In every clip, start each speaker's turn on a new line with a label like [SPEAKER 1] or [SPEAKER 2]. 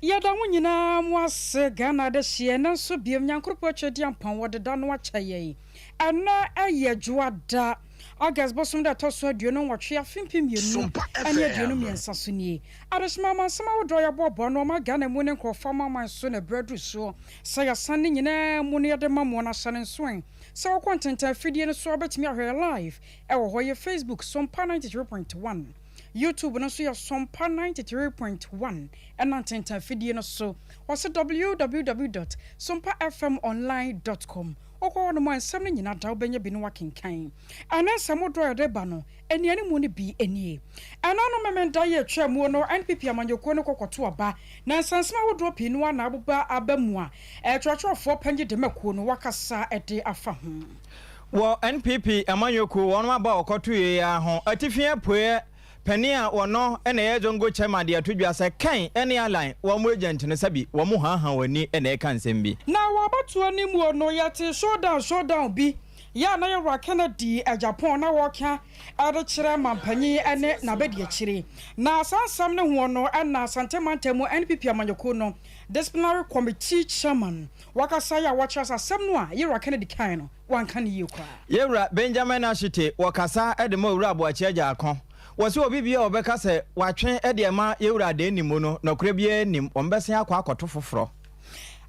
[SPEAKER 1] Yɛda mo nyinaa mo ase Ghana adehyeɛ ɛnɛ nso biom Nyankoropɔn Atwadiampɔn wɔde da no akyɛ yɛn ɛnɛ ɛyɛ Dwoada August bosom da ɛtɔ so 28 afe 2023 so nie Adehyema amansɛm ahodoɔ a yɛaboaboa ano ama Ghana mu ne nkorɔfoɔ amanaman so na ɛberɛ aduru soɔ sɛ yɛasan ne nyinaa mu no yɛde ma mo na hyɛ no nso ɛ sɛ wokɔ ntentan afidie no so a wobɛtumi ahwɛ yɛ live ɛwɔ hɔ yɛ Facebook Sompa 93.1 YouTube no nso yɛ Sompa 93.1 ɛna ntentan afidie no so wɔse www dot sompafmonline dot com wokɔ hɔ nom a nsɛm no nyinaa da wobɛnya bi na woakenkan ɛne nsɛm hodoɔ a yɛde ba no Nnianimu no bi nie. Ɛna no Memenda yi a ɛtwaa muo no, NPP amanyɔkuo no kɔ kɔto aba, na nsɛnsɛm ahodoɔ pii no ara na aboba aba mu a twerɛtwerɛfoɔ panyin de ma kuo no wakasa de afa ho.
[SPEAKER 2] Wɔ NPP amanyɔkuo wɔn aba a wɔkɔtoeɛ yi ara ho, Atifi Apueɛ panin a wɔno na ɛyɛ Zongo Chairman de ato dwa sɛ Ken ne Allan wɔn agent no sɛbi wɔn haahaa wɔn ani na ɛreka nsɛm bi.
[SPEAKER 1] Na wɔ abatoɔ no muo no, yɛtee showdown showdown bi Yɛ a na Yɛwura Kennedy Agyapong na wɔreka de kyerɛ mampanyin ne n'abadiakyiri. Na saa nsɛm no ho no na Asante Mantam mu NPP amanyɔkuo no Disciplinary Committee Chairman wakasa yɛ a wɔkyerɛ sɛ asɛm no a Yɛwura Kennedy kae no wanka no yie koraa.
[SPEAKER 2] Yɛwura Benjamin Ashite wɔkasa de ma Owura Aboakye Agyarko. Wɔse obi biara a ɔbɛka sɛ watwe de ama Yɛwura Adeenimu no nɔkorɛ biara nnim, wɔbɛsen akɔ akɔto foforɔ.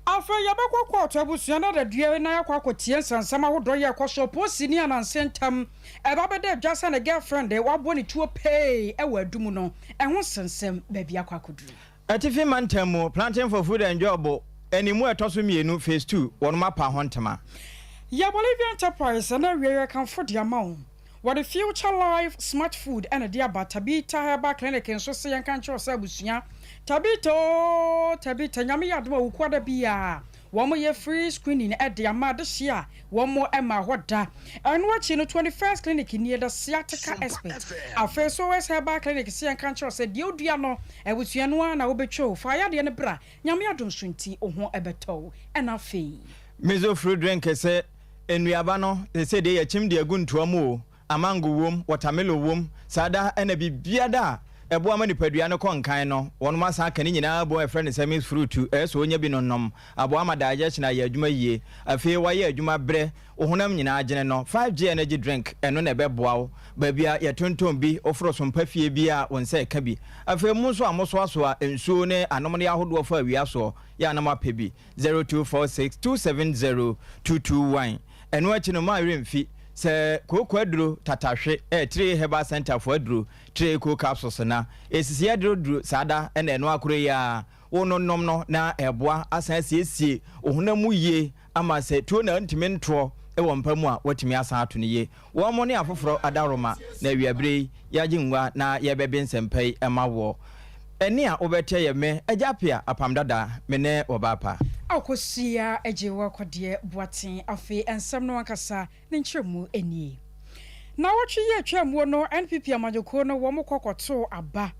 [SPEAKER 1] Afei yɛbɛkɔ kɔɔto abusua no adadua na yɛakɔ akɔtie nsɛnsɛm ahodoɔ yɛ ɛkɔ so polisini Ananse ntam ɛba bɛda dwa sɛ ne girlfriend wabɔ ne tuo pee wɔ adu mu no ɛho nsɛnsɛm baabi akɔ akɔduru.
[SPEAKER 2] Atifi mantam mu Planting for Food and Job animu a ɛtɔ so mmienu, Phase Two, wɔnom apa ho ntoma.
[SPEAKER 1] Yɛ Bolivia Enterprise na awiei yɛkamfo de ama wo. Wɔde Future Life Smart Food na ɛde aba Tabitha Herbal Clinic nso se yɛnka nkyerɛ wo sɛ abusua, Tabitha oo Tabitha, Nyame yɛ adom a Wukuada biara wɔn yɛ free screening de ama adehyeɛ a wɔn mmaa hɔ da. Ɛno akyi no 21st Clinic nie, The Sciatica Expert. Afei nso OS Herbal Clinic se yɛnka nkyerɛ wo sɛ deɛ wodua no abusua no ara na wobɛtwa o, fa ayadeɛ no bra, Nyame adom so nti wo ho bɛtɔ wo. Ɛna afei.
[SPEAKER 2] Mizo fruit drink se Nnuaba no, seesei deɛ yɛkyim de agu ntoa mu o, amango wom, wɔtamelo wom, saa da na biribiara a ɛboa ma nipadua no kɔ nkan no, wɔnom asan aka ne nyinaa abom a yɛfrɛ no sɛ mixed fruit, ɛyɛ sɛ wonya bi no nom, aboa ama digestion ayɛ adwuma yie, afei wayɛ adwuma brɛ wo honam nyinaa agyene no, 5G energy drink, ɛno na ɛbɛboa wo, baabi a yɛtontɔn bi, woforo so mpa fie bi a wo nsa ɛka bi, afei mo nso a mosoasoa nsuo ne anomdeɛ ahodoɔ fa awia soɔ, yɛ a na moapɛ bi. 0246 270 221 Ɛno akyi no, mma werɛ mfi sɛ kooko aduro tatahwe ɛyɛ Tree Herbal Centre foɔ aduro, Tree Cool Capsules na ɛsisi aduro duro saa da na ɛno akoro yi ara wo no nom no na ɛboa asan asiesie wo honam mu yie ama sɛ tuo na ntumi ntoɔ wɔ mpa mu a woatumi asan ato no yie. Wɔn ne afoforɔ adaworoma na awiaberɛ yi yɛagye ngua na yɛrebɛbe nsɛmpa yi ma woɔ. Ɛnne a wobɛteɛ yɛ me, Agya Apea, Apam Dada, me ne Ɔbaa Pa.
[SPEAKER 1] Akosua Agyewaa Kɔdeɛ Boateng Afei nsɛm no ankasa ne nkyerɛmu nie. Naawɔtwe yi a atwa muo no NPP amanyɔkuo no wɔn kɔ kɔtoo aba.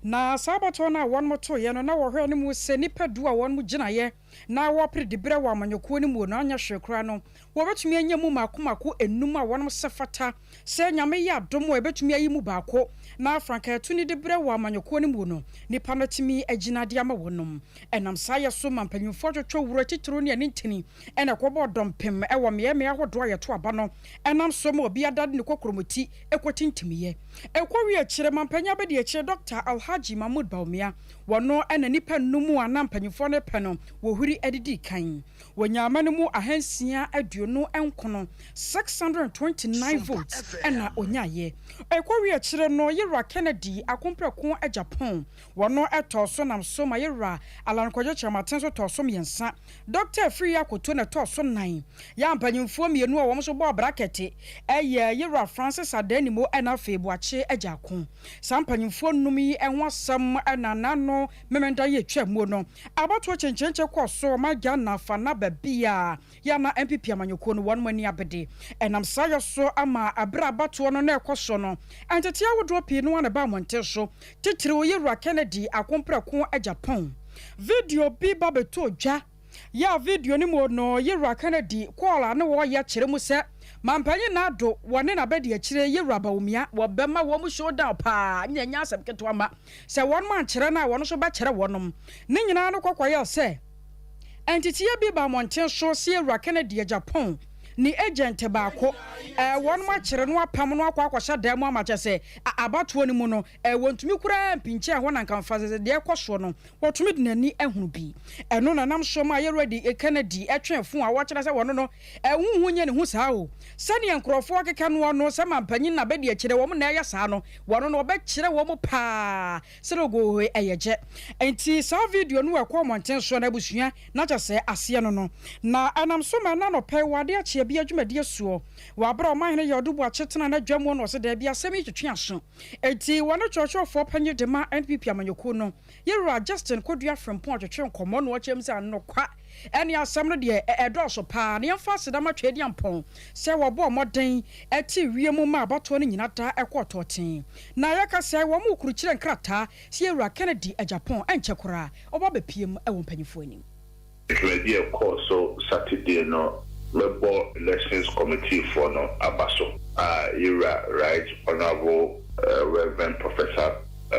[SPEAKER 1] Na saa abatoɔ no a wɔn toeɛ no na wɔhwɛ no mu sɛ nnipa du a wɔn gyinaeɛ na wɔrepere diberɛ wɔ amanyɔkuo no muo no anyɛ hwee koraa no wɔbɛtumi anya mu mmaako mmaako nnum a wɔnom sɛ fata sɛ Nyame yɛ adom a ɛbɛtumi ayi mu baako na frankaatu no diberɛ wɔ amanyɔkuo no muo no nipa no atumi agyina de ama wɔnom. Ɛnam saa yɛ so ma mpanyinfoɔ twotwo wura titiriw ne anintini na ɛkɔbɔɔ dɔmpem wɔ mmeaɛmmeaɛ ahodoɔ a yɛto aba no nam so ma obiara de ne kokromoti kɔtintimiiɛ. Ɛkɔwie akyire mampanyin abadiakyire Dɔkta Alhaji Mahmood Bawumia Wɔno na nnipa nnum a na mpanyimfoɔ no repɛ no wɔhuri de dii kan. Wɔnyaa ama no mu 629, 629 votes, na ɔnyaeɛ. Ɛkɔwie akyire no, Yewura Kennedy Akompreko Agyapong, wɔno tɔɔ so nam so ma Yewura Allan Kwadwo Kyerematen nso tɔɔ so mmiɛnsa. Dɔkta Afriyie Akoto na ɛtɔɔ so nnan. Yɛ a mpanyimfoɔ mmienu a wɔn nso bɔɔ brakɛte yɛ Yewura Francis Adanimo na afei Boakye Agyarko. Saa mpanyimfoɔ nnum yi ho asɛm na n'ano Memenda yi atwa muo no. Abatoɔ kyenkyenkyen kɔɔ so ɔman Ghana fa na baabi a yɛ na NPP amanyɔkuo no wɔn ani abede. Ɛnam saa yɛ so ama abere abatoɔ no na ɛkɔ so no, ntete ahodoɔ pii no a na ɛba mmɔnten so, titiriw Yɛwura Kennedy Akomprɛko Agyapong. Video bi ba bɛtɔ dwa yɛ a video no mu no, Yɛwura Kennedy call a ne wɔyɛ kyerɛ mu sɛ mampanyin Nado wɔne n'abɛdi akyire Yɛwura Bawumia wɔbɛma wɔn showdown paa, nyɛ nyɛ asɛm ketewa ma sɛ wɔn ankyerɛ no a, wɔn nso bɛkyerɛ wɔnom. Ne nyinaa no kɔkɔyɛ sɛ nteteɛ bi ba mmɔnten so si Ewura Kennedy Agyapong ne agent baako wɔn akyerɛ no apam no akɔ akɔhyɛ dan mu ama kyɛ sɛ abatoɔ no mu no wɔntumi koraa mpinkyɛn hɔ na nkamfa sɛ deɛ ɛkɔ soɔ no wɔtumi de n'ani ahunu bi. Ɛno nanam so ma Yɛwura di Kennedy ɛtwe fo a wɔkyerɛ sɛ wɔn no ɛhuhu nyɛ ne ho saa o, sɛdeɛ nkurɔfoɔ keka noɔ no sɛ mampanyin na bɛdi akyerɛ wɔn na ɛyɛ saa no, wɔn no wɔbɛkyerɛ wɔn paa sɛdeɛ ogohoe ɛyɛ gyɛ. Nti saa video no ɛkɔ mmɔnten so no, abusua, na kyɛ sɛ aseɛ no na ɛnam so ma ɛna nɔpɛ wɔ adeɛ akyeɛ bi adwumadie soɔ wɔ aberɛ a ɔmanhene yɛ ɔdo Boakye tena n'adwa mu no, ɔsɛ daabi, asɛm yi twetwe aso. Enti wɔne kyerɛkyerɛfoɔ panyin de ma NPP amanyɔkuo no, Yɛwura Justin Kodua Frimpong, atwetwe nkɔmmɔ na ɔkyerɛ mu sɛ anokwa ɛne asɛm no deɛ ɛdɔɔso paa na yɛmfa aseda ma Twɛdi Ampɔn sɛ wɔbɔɔ mmɔden ɛte wiem ma abatoɔ no nyina da ɛkɔɔ tɔɔten, na yɛka sɛ wɔn mu kurukyerɛ nkrataa sɛ Yɛwura Kennedy Agyapong ɛnkyɛ koraa ɔba bɛpiem ɛwɔ mpanyinfoɔ anim.
[SPEAKER 3] Dwumadi a ɛkɔɔ so Saturday no, mɛbɔ Elections Committee foɔ no aba so a Yɛwura Right Honourable Reverend Professor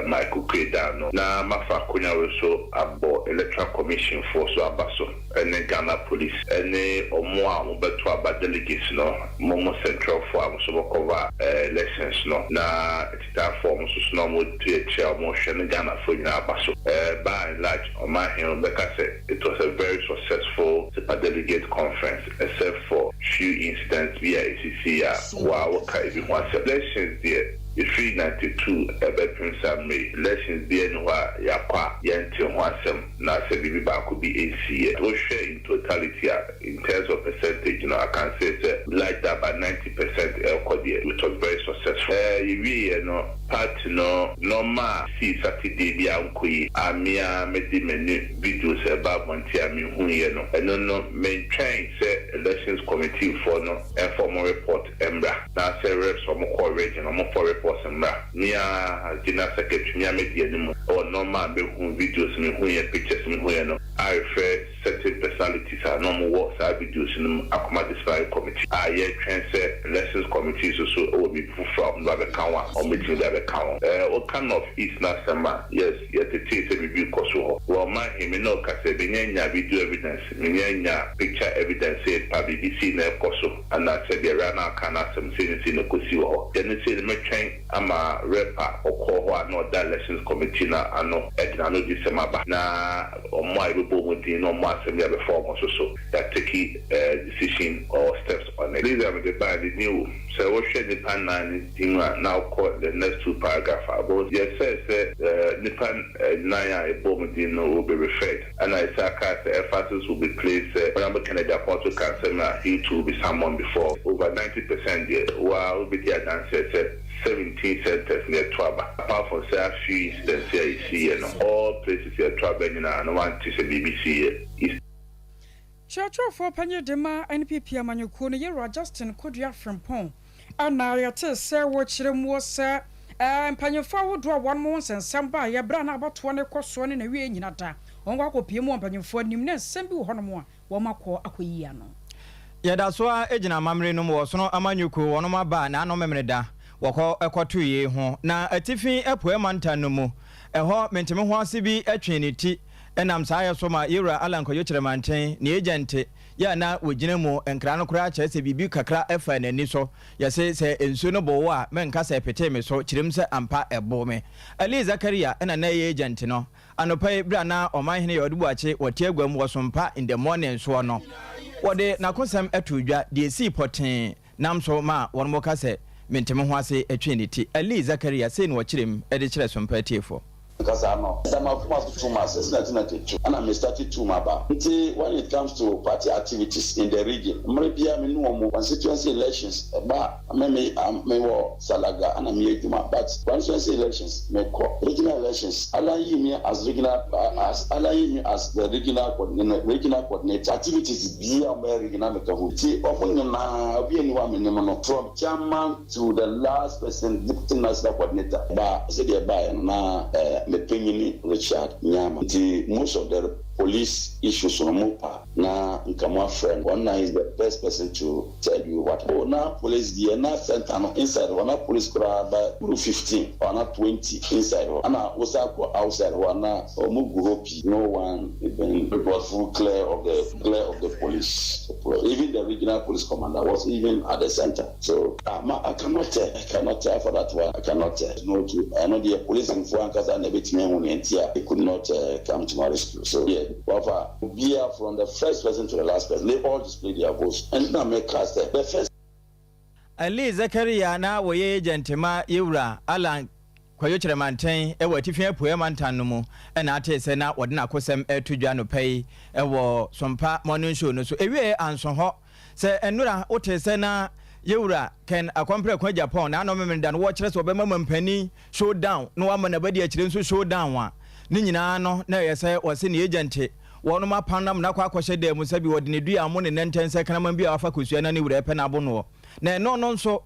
[SPEAKER 3] Michael Quaydar no, na mafa akonnwa wei so abɔ Electoral Commission foɔ so aba so, ɛne Ghana Police, ɛne ɔmo a wɔbɛto aba delegates no, mo mo central foɔ a mo nso bɛcover elections no, na titaafoɔ ɔmo nso so na ɔmo tu akyire a ɔmo hwɛ no, Ghanafoɔ nyinaa aba so. By and large, ɔman bɛka sɛ it was a very successful super delegate conference except for few incidents bi a esisi a waa wɔka ebi ho asɛm. Elections deɛ, efiri 92 ɛbɛpem saa mmere, elections bi ɛni hɔ a yɛakɔ a yɛnte ho asɛm na sɛ biribi baako bi nsi yɛ. Wohwɛ in totality a, in terms of percentage no, I can say sɛ like that about 90% ɛkɔ deɛ, it was very successful. Yɛwie yɛ no, party no normal si Saturday bi a nkɔ yi a mea mede m'ani videos ɛba abɔnten a mehu yɛ no, ɛno no mentwɛn sɛ Elections Committee foɔ no ɛmfa ɔmo report mmra na sɛ reps ɔmo kɔ region ɔmo fɔ reports mmra. Mea general secretary, mea medi anim ɛwɔ normal mehu videos, mehu yɛ pictures, mehu yɛ no a refer certain personalities a na ɔmo wɔ saa videos no mu akɔma disciplinary committee a yɛtwɛn sɛ Elections Committee nso so ɛwɔ biribi foforɔ a ɔmo de abɛka ho a ɔmo betumi de abɛka ho. Ɔka North East n'asɛm a, yes, yɛtete sɛ biribi kɔ so hɔ wɔ ɔman hemi na ɔka sɛ menya nya video evidence, menya nya picture evidence sɛ pa biribi si na ɛkɔ so anaasɛ deɛ ɛwura no aka n'asɛm sei ne sei na ɛkɔsi wɔ hɔ deɛ ne sei no, mɛtwɛn ama rep a ɔkɔɔ hɔ a na ɔda Elections Committee na ano ɛde n'ano di sɛm aba na ɔmo a yɛbɛbɔ ɔmo din na ɔmo asɛm de abɛfa ɔmo so so yɛatake decision or steps on it. Please, am the baa de din wo sɛ wohwɛ nipa nnan ne din a na wokɔ the next two paragraph a but yɛsɛ sɛ nipa nnan a yɛbɔ ɔmo din no will be referred, ɛna yɛsɛ aka sɛ emphasis will be placed sɛ Honourable Kennedy Aponso ka asɛm a he too will be summoned before. Over 90% deɛ, waa wobɛdi adanseɛ sɛ 17 centers na yɛto aba. Apart from sɛ a few incidents a yɛsi yɛ no, all places yɛto aba nyinaa na wante sɛ biribi si yɛ. East
[SPEAKER 1] Kyerɛkyerɛfoɔ panyin de ma NPP amanyɔkuo no, Yɛwura Justin Kodua Frimpong, ɛna yɛte sɛ wɔkyerɛ mu sɛ mpanyinfoɔ ahodoɔ a wɔn mo nsɛnsɛm ba a yɛbrɛ na abatoɔ ne kɔ soɔ ne na wie nyina da wɔn kɔ akɔpie mu wɔ mpanyinfoɔ anim ne nsɛm bi wɔ hɔnom a wɔn akɔ akɔyi ano.
[SPEAKER 2] Yɛda so a gyina amammerɛ no mu wɔ sono amanyɔkuo wɔnom aba a n'ano memene da wɔkɔ ɛkɔto yei ho na atifi apuɛ mantam no mu ɛhɔ menteme ho ase bi atwe ne ti ɛnam saa yɛ so ma Yɛwura Alan Kwadwo Kyerɛmanten ne agent yɛ na wɔgyina mu nkra no koraa kyerɛ sɛ biribi kakra ɛfa n'ani so. Yɛse sɛ nsuo no bɔ wo a, menka sɛ petee me so kyerɛm sɛ ampa ɛbo me. Ali Zakaria ɛna na ɛyɛ agent no. Anɔpa yi, berɛ a na ɔmanhene yɛ ɔde Buakye wɔte agua mu wɔ Sompa in the morning soɔ no, wɔde n'akosɛm ɛto dwa deɛ esii pɔtee nam so ma wɔn mo ka sɛ menteme ho ase atwe ne ti. Ali Zakaria sei na wɔkyerɛ mu de kyerɛ Sompa atiefoɔ.
[SPEAKER 4] Ankasa no, da m'akoma so too much since 1992 ɛna me starte tuu m'aba. Nti when it comes to party activities in the region, mmere biara me ne wɔn mu. Constituency elections ɛba a, me me me wɔ Salaga ɛna meyɛ adwuma but constituency elections me kɔ, regional elections Alan yii me as regional as Alan yii me as the regional regional coordinator. Activities biara a wɔbɛyɛ regional meka ho bi. Nti wɔn nyinaa obiara nni hɔ a mennim no from chairman To the last person deputy national coordinator ba sɛdeɛ ɛbaeɛ no na me panyini Richard Nyama nti most of the police issues no mo pa na nka mo afrɛ no ɔno na he is the best person to tell you what oh na police deɛ na center no inside hɔ na police koraa ba boro 15 or na 20 inside hɔ ɛna wo san kɔ outside hɔ a na ɔmo gu hɔ pii no one even it was full clear of the clear of the police even the regional police commander was even at the center. So ah ma I cannot tell, I cannot tell for that one, I cannot tell. No to ɛno deɛ policefoɔ ankasa na ɛbɛtumi ahu nea nti a they could not come to my rescue. So deɛ wafa obiara from the first person to the last person they all displayed their votes. Ɛnti na meka sɛ the first.
[SPEAKER 2] Ali Zakaria na wɔyɛ agent ma Yewura Allan Kwadwo Kyerɛmanten wɔ Atifi Apueɛ Mantam no mu na atee sɛ na wɔde n'akosɛm reto dwa anɔpa yi wɔ Sompa Morning Show no so. Ɛwieɛ anso hɔ Sɛ nnora wotee sɛ na Yewura Ken Akɔmprɛko Agyapong n'ano Memeneda no wɔkyerɛ sɛ ɔbɛma mampanin show down na wama n'abadiakyire nso show down a, ne nyinaa no na ɛyɛ sɛ wɔse ne agent wɔnom apam no amena akɔ akɔhyɛ dan mu sɛbi wɔde ne dua amo ne nɛntɛn sɛ kraman bi a wafa kosua na ne wura repɛ no abo noɔ. Na ɛno no nso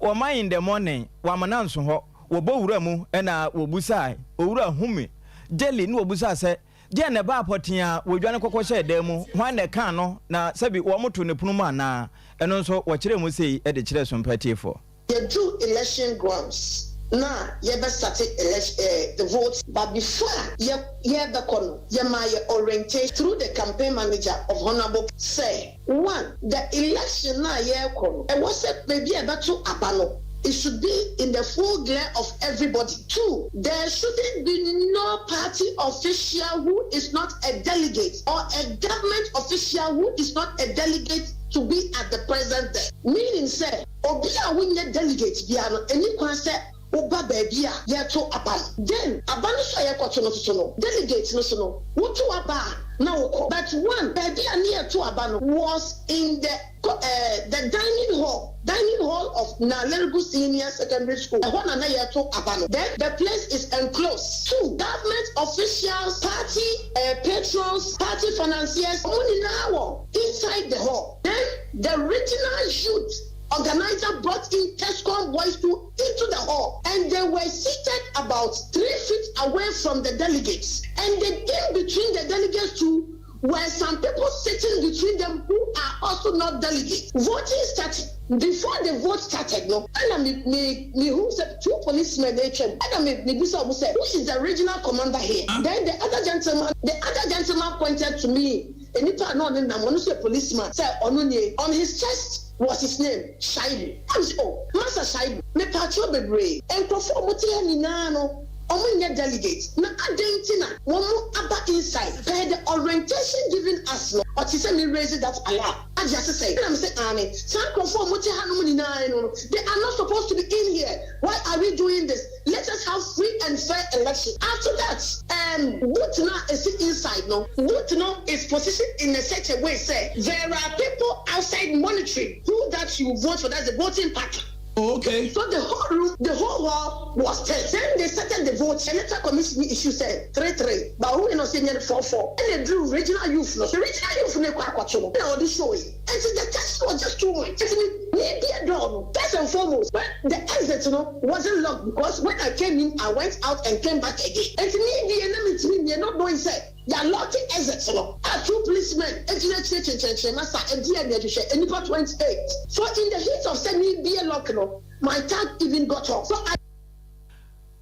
[SPEAKER 2] wɔma in the morning wɔamena nso hɔ wɔbɔ wura mu na wɔbusae Owura Humi Jelly na wɔbusaa sɛ Deɛn na ɛbaa pɔtee a wɔdwane kɔkɔhyɛɛ dan mu? Hwan na ɛkaa no, na sɛbi wɔtoo no pono mu anaa? Ɛno nso, wɔkyerɛɛ mu sei de kyerɛɛ Sompa atiefoɔ.
[SPEAKER 5] Yɛduru election grounds na yɛbɛ starte election eh the vote but before a yɛ yɛbɛkɔ no yɛmaa yɛ orientation through the campaign manager of honourable sɛ one the election no a yɛrekɔ no ɛwɔ sɛ baabi a yɛbɛto aba no it should be in the full glare of everybody two there shouldn't be no party official who is not a delegate or a government official who is not a delegate to be at the present there meaning sɛ obi a wonyɛ delegate biara no ɛni kwan sɛ woba baabi a yɛreto aba no. Then aba no so a yɛkɔto no soso no, delegate no so no, woto aba a na wokɔ. But one, baabi a ne yɛto aba no was in the eh, the dining hall, dining hall of Nalerigu Senior Secondary School, ɛhɔ na na yɛto aba no. Then the place is enclosed. Two, government officials, party eh, patrons, party financiers, wɔn nyinaa wɔ inside the hall. Then the regional youth organizer brought in TESCON boys to into the hall and they were seated about three feet away from the delegates. And the in between the delegates too were some people sitting between them who are also not delegates. Voting started. Before the vote started no, ɛna me me me hu sɛ two policemen atwam, ɛna me me bisa ɔmo sɛ, who is the regional commander here? Then the other gentleman, the other gentleman pointed to me, nipa a na ɔne nam, ɔno nso yɛ policeman, sɛ ɔno nie. On his chest was his name, Shaibu. Ɛna me sɛ, oh, Masa Shaibu, mepaakyɛw bebree, nkurɔfoɔ a wɔte ha nyinaa no, wɔn nyɛ delegate, na adɛn nti na wɔn aba inside? Per the orientation given us no, ɔte sɛ me raise that alarm. Agye ase sɛn? Ɛna me se, aane, saa nkurɔfoɔ a wɔte hanom nyinaa no, they are not supposed to be in here, why are we doing this? Let us have free and fair election. After that, um, booth no a ɛsi inside no, booth no is positioned in a such a way sɛ there are people outside monitoring who that you vote for, that's the voting partner.
[SPEAKER 6] Oh, okay.
[SPEAKER 5] So the whole room, the whole hall was tense. Then they started the vote. Electoral Commission issue sɛ 3-3, but wohu na ɔsɛ nyɛ no 4-4. Ɛna ɛduru regional youth no so. Regional youth no kɔ akɔto no, ɛna ɔde show yi. Ɛnti the tension was just too much. Ɛnti me me bie door no, first and foremost, when the exit no wasn't locked because when I came in, I went out and came back again. Ɛnti me bie na mentumi mmie not knowing sɛ yɛ lock exit no a two policemen gyina akyire kyenkyerekyere masa ɛdeɛn na ɛhwehwɛ nnipa 28. So in the heat of sɛ me bie lock no, my tag even got off. So I.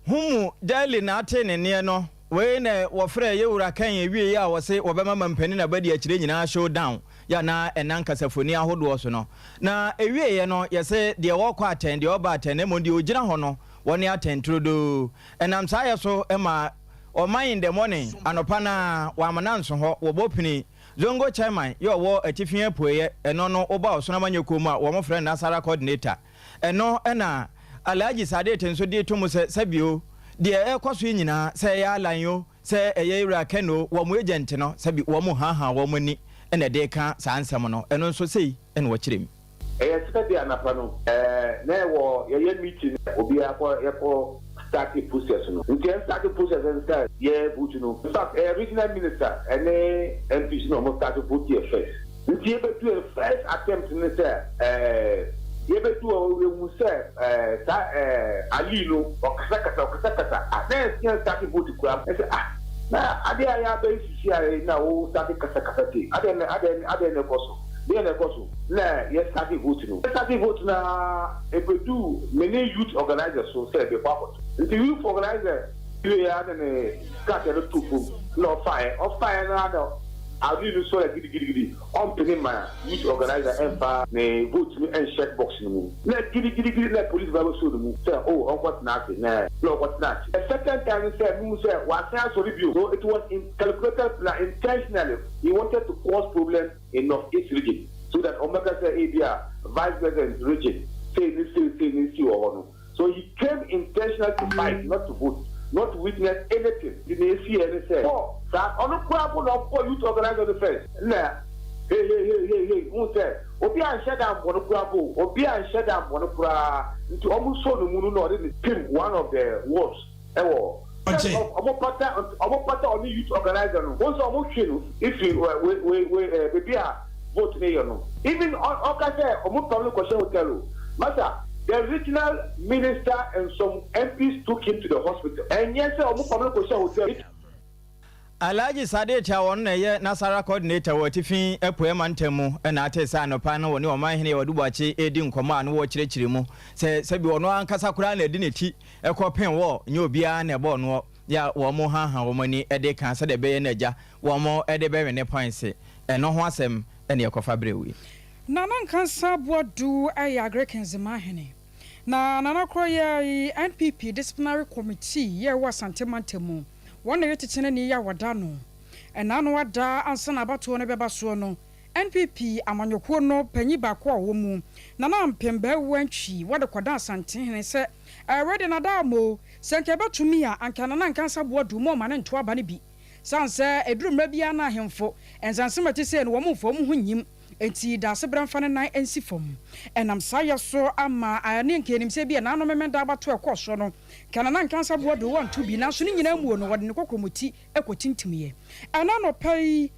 [SPEAKER 2] Ho mu Daily na atee ne nneɛ no, wei na wɔfrɛɛ Yewura Kan awieɛ a wɔse wɔbɛma mampanin abadiakyire nyinaa show down yɛ anaa ɛnam kasafoni ahodoɔ so no. Na ɛwieɛ no yɛse deɛ ɔrekɔ atɛn, deɛ ɔreba atɛn na mmom deɛ ɔgyina hɔ no wɔne atɛn turodoo. Ɛnam saa yɛ so ma Ɔman in the morning, anɔpa no ara, wɔamena nso hɔ, wɔbɔ pini. Zongo chairman yɛ ɔwɔ atifi apueɛ, ɛno no woba ɔsono amanyɔkuo mu a wɔfrɛ no Nasara coordinator. Ɛno na Alhaji Sadiq nso de to mu sɛ sɛbio Deɛ ɛrekɔ so yi nyinaa, sɛ ɛyɛ Allan o, sɛ ɛyɛ Ewura Ken o, wɔn agent no, sɛbi wɔn haahaa wɔn ani na ɛde reka saa nsɛm no. Ɛno nso sei na wɔkyerɛ mu.
[SPEAKER 6] Ɛyɛ Saturday anapa no na yɛwɔ yɛyɛ meeting obiara kɔ yɛkɔ starte process no nti yɛn starte process no sɛ yɛ vote no infact ɛyɛ regional minister ɛne MPs na ɔmo starte vote yɛ first nti yɛbɛdu yɛn first attempt ne sɛ ɛɛ yɛbɛdu hɔ yɛhu sɛ ɛɛ saa ɛɛ Ali no ɔkasa kasa ɔkasa kasa ah na yɛn yɛn starte vote koraa ɛsɛ ah na adeɛ a yɛabɛyi sisi a na wo starte kasa kasa sei adeɛ na adeɛ adeɛ na ɛkɔ so. Deɛ na ɛkɔ so na yɛ starte vote no. Yɛ starte vote no ara ɛbɛduu me ne youth organiser so sɛ mekɔ akɔto. Nti youth organiser wieɛ ara na ne krataa no too fam na ɔfaeɛ. Ɔfaeɛ no ara na Audrey no sɔrɛ gidigidigidi ɔmpene ma youth organiser ɛmfa ne vote no nhyɛ box no mu. Na gidigidigidi na police ba bɛsoo ne mu sɛ oh ɔnkɔ tena ase na na ɔkɔ tena ase. The second time no sɛ mehu sɛ wasan asɔre bio so it was in calculated plan intentionally he wanted to cause problem in North East region so that wɔn bɛka sɛ ebi a vice president region sei ne sei sei ne si wɔ hɔ no so he came intentionally to fight not to vote not to witness anything nti nea esi yɛ ne sɛ bɔ saa ɔno koraa mpo na ɔbɔ youth organizer no first na hey hey hey hey hey hu sɛ obi anhyɛ da mbɔ no koraa mpo obi anhyɛ da mbɔ no koraa nti wɔn sɔ no mu no na ɔde ne pim one of the wards ɛwɔ
[SPEAKER 7] Ɔgye.
[SPEAKER 6] Ɔmo pata ɔmo pata ɔne youth organizer no wɔn sɛ ɔmo twe no efiri wɛ wɛ wɛ ɛɛ beebi a vote ne yɛ no even ɔka sɛ ɔmo pam no kɔhyɛ hotel o masa the regional minister and some MPs took him to the hospital ɛnyɛ sɛ ɔmo pam no kɔhyɛ hotel.
[SPEAKER 2] Alhaji Sadiq a ɔno na ɛyɛ Nasara Coordinator wɔ Atifi Apueɛ Mantam mu na atee sɛ anɔpa no wɔne Ɔmanhene Yaw Adu Boakye redi nkɔmmɔ a na wɔrekyerɛkyerɛ mu sɛ sɛbi ɔno ankasa koraa na ɛde ne ti kɔpem wɔ nyɛ obiara na ɛbɔɔ noɔ yɛ a wɔn haahaa wɔn ani de ka sɛdeɛ ɛbɛyɛ na agya wɔn de bɛwene points ɛno ho asɛm na yɛkɔfa berɛ wei.
[SPEAKER 1] Nana Nkansah Boadu yɛ Agric Nzema hene. Na Nana korɔ yɛ NPP Disciplinary Committee yɛ ɛwɔ Asante mantam mu. Wɔn na ɛyɛ titenani yɛ a wɔda ano. Ɛna ano ada ansa na abatoɔ no bɛba soɔ no, NPP amanyɔkuo no panyin baako a ɔwɔ mu, Nana Ampem Bawuah Antwi, wɔde kɔdaa Asantehene sɛ, Ɛwɛ de nada ama o, sɛ anka ɛbɛtumi a, anka Nana Nkansah Boadu ma ɔma no nto aba no bi. Sane sɛ ɛduru mmerɛ biara na ahemfo, nsansem a ɛte sei no wɔn mfa wɔn ho nnyim, enti Daasebrɛ mfa ne nan nsi fam. Ɛnam saa yɛ so ama ne anka yɛnim sɛ ebia Nananom Memenda abatoɔ a ɛkɔɔ soɔ no, anka Nana Nkansah Boadu wɔnto bi, nanso ne nyinaa muo no wɔde ne kɔkrɔmɔti kɔtintimyɛ. Ɛna anɔpa yi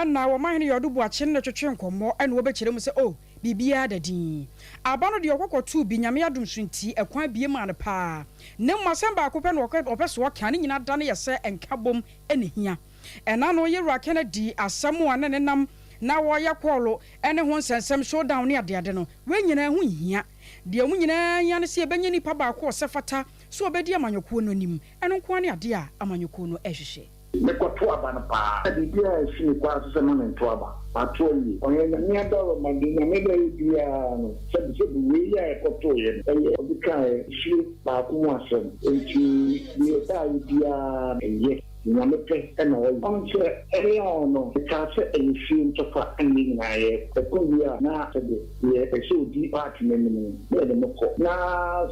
[SPEAKER 1] na Ɔmanhene Yɔdo Boakye ne no twetwee nkɔmmɔ na wɔbɛkyerɛ mu sɛ oh, biribiara da din. Aba no deɛ ɔkɔ kɔtoo bi, Nyame adom so nti, ɛkwan abue maa no paa. Na mmom asɛm baako pɛ na ɔpɛ sɛ ɔka, ne nyinaa da no yɛ sɛ nkabom na ɛhia. Ɛna no Yewura Kennedy asɛm a ne nenam na wɔyɛ kɔɔlo ne ho nsɛnsɛm, showdown ne adeade no, wei nyinaa ho nhia. Deɛ wɔn nyinaa hia ne sɛ yɛbɛnya nipa baako a ɔsɛ fata sɛ ɔbɛdi amanyɔkuo no anim. Ɛno nko ara ne adeɛ a amanyɔkuo no rehwehwɛ.
[SPEAKER 8] Mekɔto aba no paa. Na biribiara ansi me kwan so sɛ ma mento aba. Mato awie. Ɔyɛ Nyame adaworoma, deɛ Nyame bɛyɛ biara no, sɛbi sɛbi wei a yɛkɔtoeɛ no, ɛyɛ ɔde kaeɛ, fie baako mu asɛm. Enti deɛ ɛbaeɛ biara no, ɛyɛ. Deɛ Nyame pɛ na ɔyɛ. Ɔno sɛ early on no, mekaa sɛ ɛyɛ fie ntɔkwa na yɛn nyinaa yɛkɔ. Ɛkɔ wie a, na sɛbi deɛ ɛsɛ ɔdi party no anim no, na yɛde no kɔ. Na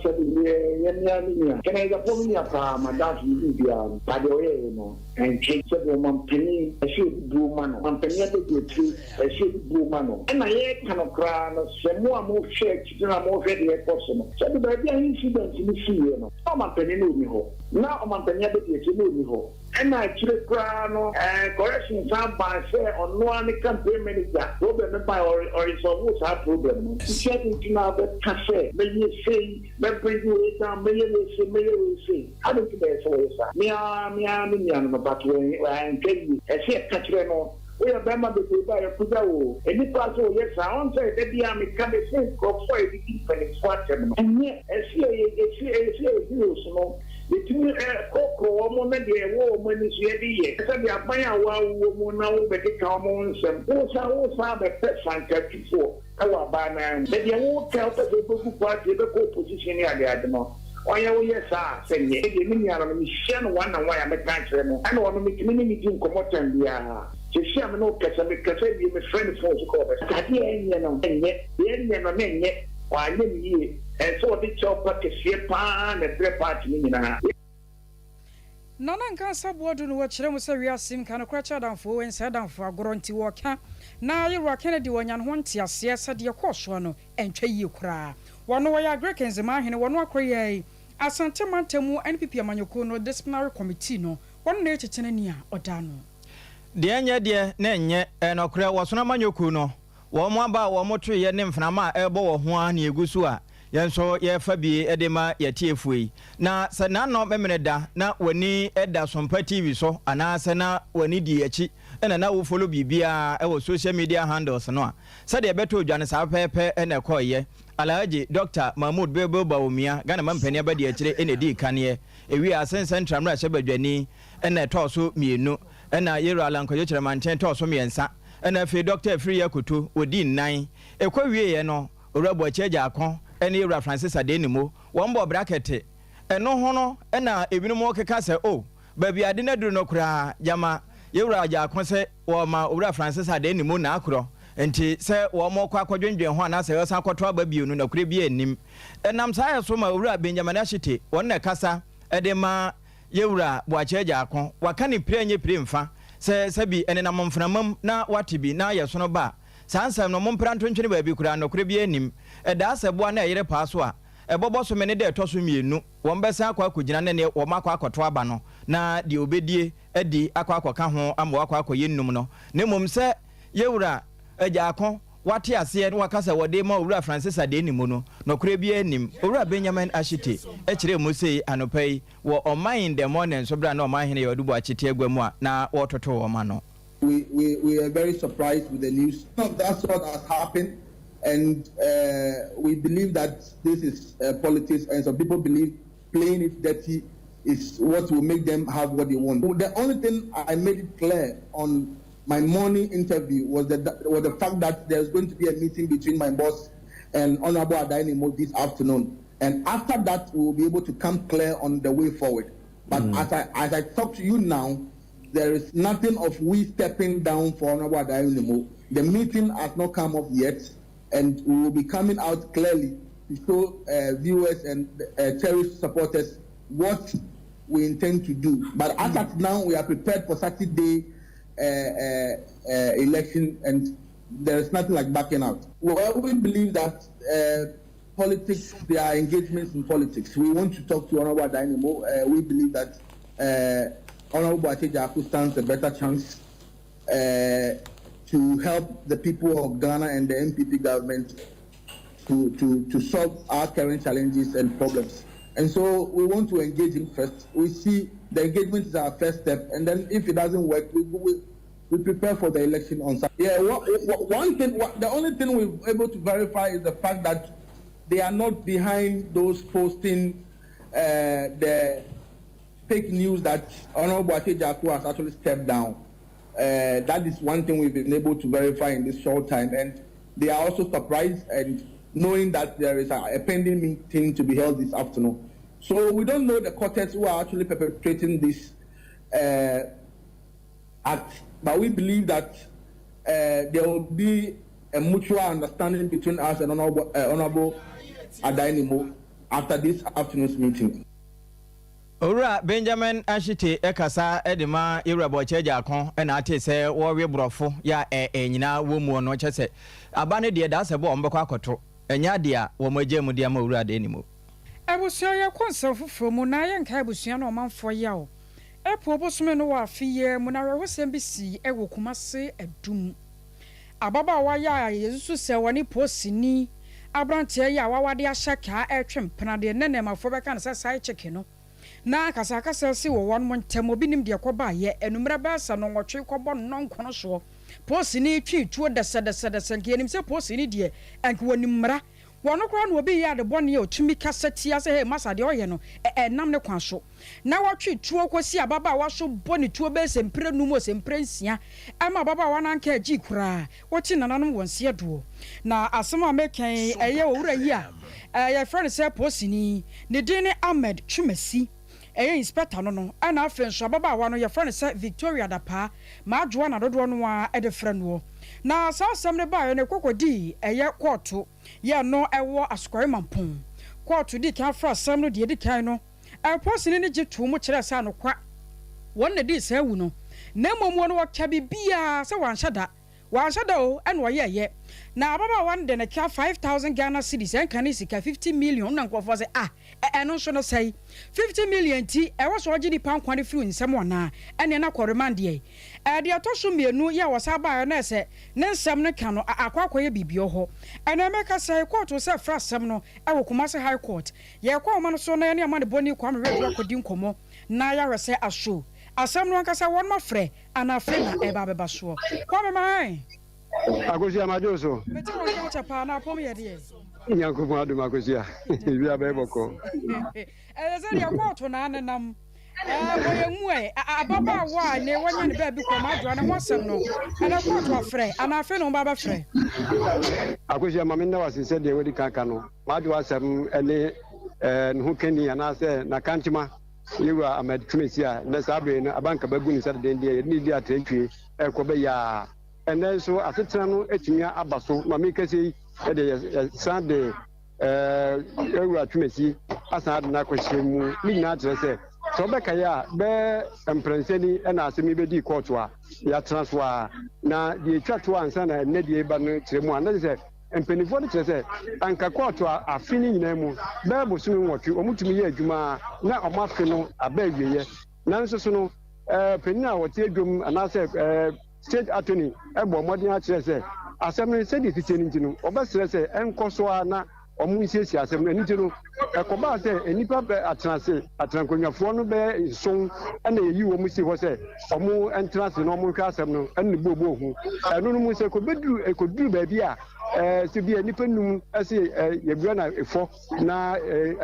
[SPEAKER 8] sɛbi deɛ ɛyɛ me ara me nua, Kenneth Agyapong me nua paa, m'adamfo, me biribiara no, but deɛ ɔyɛeɛ no, ɛntwe. Sɛbi ɔmampanin, ɛsɛ yɛde buo ma no. Ɔmampanin abadiakyire, ɛsɛ yɛde buo ma no. Ɛna yɛreka no koraa no, sɛ mo a mohwɛ akyiri na mohwɛ deɛ ɛrekɔ so no, sɛbi baabi a incident no siiɛ no, na ɔmampanin no ɔnni hɔ. Na ɔmampanin abadiakyire no ɔnni hɔ. Ɛna akyire koraa no correction san baa sɛ ɔno ara ne campaign manager problem no bae ɔresolve saa problem no. Nti adɛn nti na wobɛka sɛ mɛyɛ sei, mɛ bring wei down, mɛyɛ wei sei, mɛyɛ wei sei. Adɛn nti na ɛyɛ sɛ wɔyɛ saa? Me ara me ara me nua no no but wantwa yie. Ɛsɛ yɛka kyerɛ no. Woyɛ bɛrima bebrebe a yɛkogya wo o. Nnipa sɛ wɔyɛ saa. Ɔn sɛ da biara meka mese nkurɔfoɔ a yɛdidi mpanimfoɔ atɛm no ɛnyɛ. Ɛsɛ yɛyɛ ɛsɛ ɛsɛ yɛyɛ heroes no yɛtumi korɔkorɔ wɔn na deɛ ɛwɔ wɔn ani so yɛde yɛ. Sɛdeɛ aban a woa wowɔ mu na wobɛkeka wɔn ho nsɛm wosan wosan abɛpɛ frankatufoɔ wɔ aban no ara mu. Na deɛ woka wopɛ sɛ wobɛgu party ɛbɛkɔ opposition ne adeade no ɔnyɛ woyɛ saa a sɛ nyɛ. Medeɛ me nua no no mehyia no one on one a mɛka akyerɛ no ɛna ɔno metumi ne no di nkɔmmɔ time biara. Seesei a me ne wo kasa mekasa wie mefrɛ no phone so kɔ ɔbɛsa. Adeɛ a ɛnyɛ no ɛnyɛ, deɛ ɛnyɛ no na ɛnyɛ, wanyɛ no yie. Ɛsɛ sɛ ɔde kyɛw pa kɛseɛ pa ara na ɛbrɛ party no nyinaa.
[SPEAKER 1] Nana Nkansah Boadu no wɔkyerɛ mu sɛ wiase nka nokorɛ kyerɛ adamfo oo ɛnsɛ adamfo agorɔ nti wɔka na Yewura Kennedy wɔnya ne ho nteaseɛ sɛ deɛ ɛkɔɔ soɔ no ɛntwa yie koraa. Wɔno wɔyɛ Agric Nzemaa hene wɔno akorɔyɛɛ Asante mantam mu NPP amanyɔkuo no Disciplinary Committee no wɔno na ɛyɛ kyekyereni a ɔda ano.
[SPEAKER 2] Deɛ ɛnyɛ deɛ na ɛnyɛ, ɛyɛ nɔkorɛ, wɔsono amanyɔkuo no, wɔn aba a wɔtoeɛ ne mframa a ɛrebɔ wɔ ho ara na ɛgu so a yɛn nso yɛrefa bi de ma yɛn atiefoɔ yi. Na sɛ n'ano memene da na w'ani da Sompa TV so anaasɛ na w'ani di akyi na na wo follow biribiara wɔ social media handles no a, sɛdeɛ ɛbɛtɔ dwa no saa pɛpɛɛpɛ na ɛkɔeɛ. Alhaji Dɔkta Mahmood Bilbil Bawumia, Ghana Mampanin Abadiakyire na ɛdii kaneɛ. Ɛwiee ase Central Mmarahyɛbadwani na ɛtɔɔ so mmienu, ɛna Yero Allan Kwadwo Kyerɛmanten tɔɔ so mmiɛnsa, ɛna afei Dɔkta Afriyie Akoto wɔdii nnan. Ɛkɔ wieeɛ no, Owura Boakye Agyarko ne Yewura Francis Adenimo, wɔn bɔɔ brakɛte. Ɛno ho no na ebinom rekeka sɛ, Oh, baabi a ade no aduru no koraa, gyama Yewura Agyarko sɛ wɔrema Owura Francis Adenimo naakorɔ, nti sɛ wɔrekɔ akɔdwendwen ho anaasɛ wɔresan akɔto aba bio no, nɔkorɛ biara nnim. Ɛnam saa yɛ so ma Owura Benjamin Ashite, wɔn na ɛkasa de ma Yewura Boakye Agyarko, waka no pire nyɛ pire mfa, sɛ sɛbi ɛnenam mframa mu na wate bi na ayɛ ba a, Saa nsɛm no, mompra nto ntwene baabi koraa, nokorɛ biara nnim. Ɛdaa sɛ boa na ɛyere paa so a, ɛbɔbɔ so mene da ɛtɔ so mmienu, wɔbɛsan akɔ akɔgyina ne neɛ wɔakɔ akɔto aba no, na deɛ ɔbɛdie adi akɔ akɔka ho ama wakɔ akɔyɛ nnum no. Na mmom sɛ Yɛwura Agyaako wate aseɛ na waka sɛ wɔde rema Owura Francis Adeenimu no, nokorɛ biara nnim. Owura Benjamin Ashite kyerɛɛ mu sei anɔpa yi wɔ Ɔman in the Morning so berɛ a na Ɔmanhene Yaw Adu Boakye te agua mu a na wɔretoto wɔn ano.
[SPEAKER 7] We, we, we are very surprised with the news. Of that sort has happened, and uh, we believe that this is uh, politics, and some people believe playing it dirty is what will make them have what they want. The only thing I made it clear on my morning interview was the, was the fact that there's going to be a meeting between my boss and Honorable Addai-Nimoh this afternoon. And after that, we will be able to come clear on the way forward. But as I as I talk to you now, there is nothing of we stepping down for Honorable Addai-Nimoh. The meeting has not come up yet, and we will be coming out clearly to show viewers and cherished supporters what we intend to do. But as at now, we are prepared for Saturday election, and there is nothing like backing out. Well, we believe that politics, there are engagements in politics. We want to talk to Honorable Addai-Nimoh. We believe that Honorable Boakye Agyarko stands a better chance to help the people of Ghana and the NPP government to solve our current challenges and problems. And so we want to engage him first. We see the engagement is our first step, and then if it doesn't work, we prepare for the election on Saturday. Yeah, one thing, what, the only thing we're able to verify is the fact that they are not behind those posting the fake news that Honorable Boakye Agyarko has actually stepped down. That is one thing we've been able to verify in this short time, and they are also surprised and knowing that there is a pending meeting to be held this afternoon. So we don't know the quartets who are actually perpetrating this act, but we believe that there will be a mutual understanding between us and Honorable Addai-Nimoh after this afternoon's meeting.
[SPEAKER 2] Owura Benjamin Ashite ɛkasa de ma Yɛwura Boakye Agyarko ɛna ate sɛ wɔwe borɔfo yɛ a ɛɛ nyinaa wɔ mu no kyɛ sɛ aba no deɛ daa sɛ bɔ wɔn bɛkɔ akɔto ɛnyɛ adeɛ a wɔn agya mu de ama Owura Addai-Nimoh.
[SPEAKER 1] Abusua, yɛkɔ nsɛm foforɔ mu na yɛnka abusua no ɔmanfoɔ yaw. April bosome no wɔ afe yi mu na awerɛhosɛm bi sii wɔ Kumase Adum. Ababaawa yi a yɛsusu sɛ wɔne polisini aberanteɛ yi a wawade ahyɛ kaa ɛretwe mpena deɛ nnɛ nnɛɛmafoɔ bɛka no sɛ side chick no na akasakasa si wɔ wɔn ntam. Obi nim deɛ kɔbaayɛ anummerɛ bɛyɛ sɛ nnɔnwɔtwe kɔbɔ nnɔnkono soɔ. Polisini twe tuo dɛsɛdɛsɛdɛsɛ nka yɛnim sɛ polisini deɛ ɛnka wɔnim mmara. Wɔn koraa na obi yɛ ade bɔne a otumi kasa tia sɛ, "Hey masa, deɛ ɔyɛ no ɛnam ne kwan so." Na wɔtwe tuo kɔsi ababaawa so bɔ ne tuo bɛyɛ sɛ mpire num o sɛ mpire nsia ɛma ababaawa no anka agyi koraa. Wɔte nananom wɔn nseɛ doɔ. Na asɛm a meka yi ɛyɛ owura yi a yɛfrɛ no sɛ polisini, ne din ne Ahmed Twumasi, ɛyɛ inspector no, ɛna afei nso ababaawa no yɛfrɛ no sɛ Victoria Dapaa Maadwoa na dodoɔ no ara de frɛ noɔ. Na saa asɛm no baeɛ no ɛkɔkɔdii ɛyɛ kɔɔto yɛ no ɛwɔ Asokore Mampong. Kɔɔto dii kan frɛ asɛm no deɛ ɛdi kan no, polisini no gye too mu kyerɛɛ sɛ anokwa. wɔn na dii saa awu no, na mmom wɔn wɔka biribiara sɛ wanhyɛ da. Wanhyɛ da o, ɛna ɔyɛɛyɛ. Na ababaawa no de ne ka 5,000 Ghana cedis, ɛnka ne sika 50 million, na nkurɔfoɔ sɛ ah, ɛno nso no sɛe. 50 million nti, ɛwɔ sɛ ɔgye nipa nkwa no firi nsam anaa? Ɛneɛ na kɔ remand deɛ. Deɛ ɛtɔ so mmienu yɛ a wɔsan baeɛ no ɛsɛ ne nsɛm no ka no akɔ akɔyɛ biribi wɔ hɔ. Ɛnɛ mɛka sɛ kɔɔto sɛ frɛ asɛm no wɔ Kumasi High Court. Yɛrekɔ ahoma no so na yɛne amanebɔni Kwame Wiredu akɔdi nkɔmmɔ na yɛahwɛ sɛ aso asɛm no ankasa wɔnom afrɛ anaa afei na ɛreba abɛba soɔ. Kwame Mahan!
[SPEAKER 9] Akosua madwo wo so.
[SPEAKER 1] Mete wo nka kyɛ paa na apɔm yɛ deɛ.
[SPEAKER 9] Nyankopɔn adom Akosua biribiara bɛyɛ bɔkɔɔ.
[SPEAKER 1] Ɛsɛ sɛ deɛ kɔɔto na anenam ɛɛ bɔ yɛn mu ɛ ababaawa a ne wanya ne baabi kɔ madwoa ne ho asɛm no ɛnɛ kɔɔto afrɛ anaa afei na wɔn ba abɛfrɛ.
[SPEAKER 9] Akosua ma me nna wo ase sɛ deɛ wadi kan aka no madwoa asɛm ɛne ɛɛ ne ho kani anaasɛ n'akankyema Yewura Ahmed Twumasi a nnɛ saa bere yi no abanka bagu ne nsa dedendeɛ yɛde no redi atrantwie ɛrekɔ bɛyɛ a ɛnnɛ nso asetena no atumi aba so ma mekasa yi deɛ yɛsan de Yewura Twumasi asan ade no akɔhyɛ mu. Ne nyinaa kyerɛ sɛ sɛ wobɛkae a bɛyɛ mprɛnsa ni na asɛm yi bɛdii kɔɔto a yɛatena so ara na deɛ ɛtwa toɔ ansa na ɛnnɛ deɛ ɛba no kyerɛ mu a na kyerɛ sɛ Mpanimfoɔ no kyerɛ sɛ anka kɔɔto a afe no nyinaa mu bɛyɛ bosome nwɔtwe wɔtumi yɛ adwuma a na wɔn afe no aba awieɛ. Nanso so no, panin a ɔte adwam anaasɛ state attorney bɔɔ mmɔden akyerɛ sɛ asɛm no sɛdeɛ ɛsi teɛ no nti no, wɔbɛsrɛ sɛ ɛnkɔ so ara na wɔnsiesie asɛm no. Ɛno nti no, ɛkɔbaa sɛ nnipa bɛ atenase atenankonnwafoɔ no bɛyɛ nson na yɛyi wɔn si hɔ sɛ wɔntena ase na wɔnhwɛ asɛm no ne ne booboo ho. Ɛno no mu sɛ ɛkɔbɛduru ɛkɔduru baabi a ɛɛ sɛ bi a nnipa nnum se yɛbua na ɛfɔ na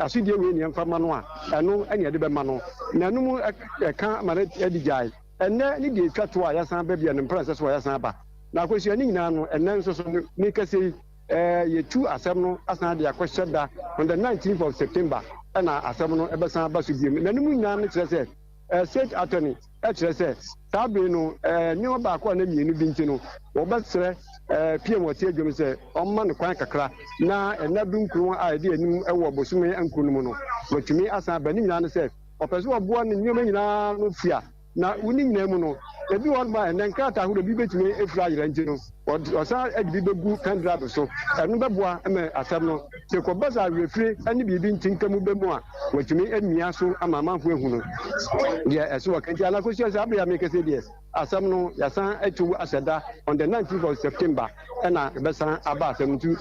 [SPEAKER 9] asodie wei ne yɛmfa ma no a, ɛno ne yɛde bɛma no. Na ɛno mu ɛka ma no adi gyae. Ɛnnɛ ne deɛ ɛtwa toɔ a yɛasan aba bi a ne mprɛnsa so a yɛasan aba. Na akosua ne nyinaa no ɛnnɛ nso so mekasa yi yɛtu asɛm no asan de akɔhyɛ da on the 19th of September ɛna asɛm no ɛbɛsan aba so biom. Na ne mu nyinaa no kyerɛ sɛ state attorney kyerɛ sɛ saa bere no nneɛma baako anaa mmienu bi nti no wɔbɛsrɛ PM ɔte adwam sɛ ɔmma no kwan kakra na nna dunkron a ɛdi anim wɔ bosome nkron no mu no watumi asan aba. Ne nyinaa ne sɛ ɔpɛ sɛ ɔboa ne nneɛma nyinaa no fua na wo ne nyinaa mu no ebi wɔ hɔnom a ɛnnɛ nkrataa ahorow bi betumi afiri ayera nti no ɔsan de bi begu pen drive so. Ɛno bɛboa ma asɛm no sɛ ɛkɔba sɛ awerɛfiri ne biribi nti nka mu ba mu a watumi amia so ama amanfo ahu no deɛ ɛso wɔ ka nti. Anaa kosua sɛ abere a mekasa yi deɛ asɛm no yɛasan atu ahyɛ da on the 19th of September ɛna ɛbɛsan aba asɛm nti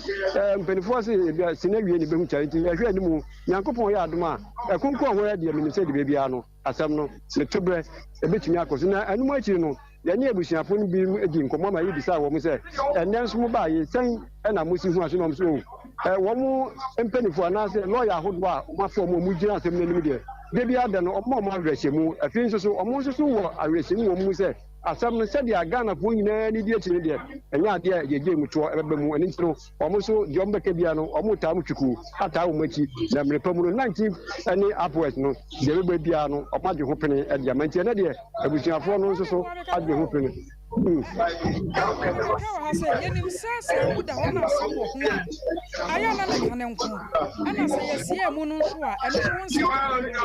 [SPEAKER 9] mpanimfoɔ se ebi si na wie ne bɛhu kyɛre nti yɛhwɛ anim. Nyankopɔn yɛ adom a ɛkonkɔn ho deɛ menim sɛ de baabiara no asɛm no ne toberɛ ɛbɛtumi akɔ so. Na ɛno mu akyiri no yɛne abusuafo no binom dii nkɔmmɔ ma yebisaa wɔn sɛ, Ɛnnɛ nso mobaa yi, sɛn na musi hu aso? Na wɔn nso, Oh, wɔn mpanyimfo anaasɛ lɔya ahodoɔ a wɔafa wɔn a wɔgyina asɛm no anim deɛ, da biara da no, wɔma wɔn awerɛhyɛmu. Afei nso so, wɔn nso so wɔ awerɛhyɛmu wɔ wɔn mu sɛ asɛm no, sɛdeɛ Ghanafoɔ nyinaa ani di akyire no deɛ, ɛnyɛ adeɛ a yɛgyae mu toɔ bɛba mu. Ɛno nti no, wɔn nso, deɛ wɔbɛka biara no, wɔtaa mu twikuu ataa wɔn akyi. Na mmerɛ pa mu no, 19 ne upwards no, deɛ ɛbɛba biara no, wɔagye ho pene de ama. Nti ɛnnɛ deɛ, Abusuafoɔ no nso so adwene ho pene.
[SPEAKER 1] Kakra wɔ ha sɛ, yɛnim sɛ sɛ amu da hɔ na asɛm wɔ ho a, ayɛ a na ne ka ne nko, ɛna sɛ yɛsie amu no nso a, ɛno nso ho nsɛm ka ne nko,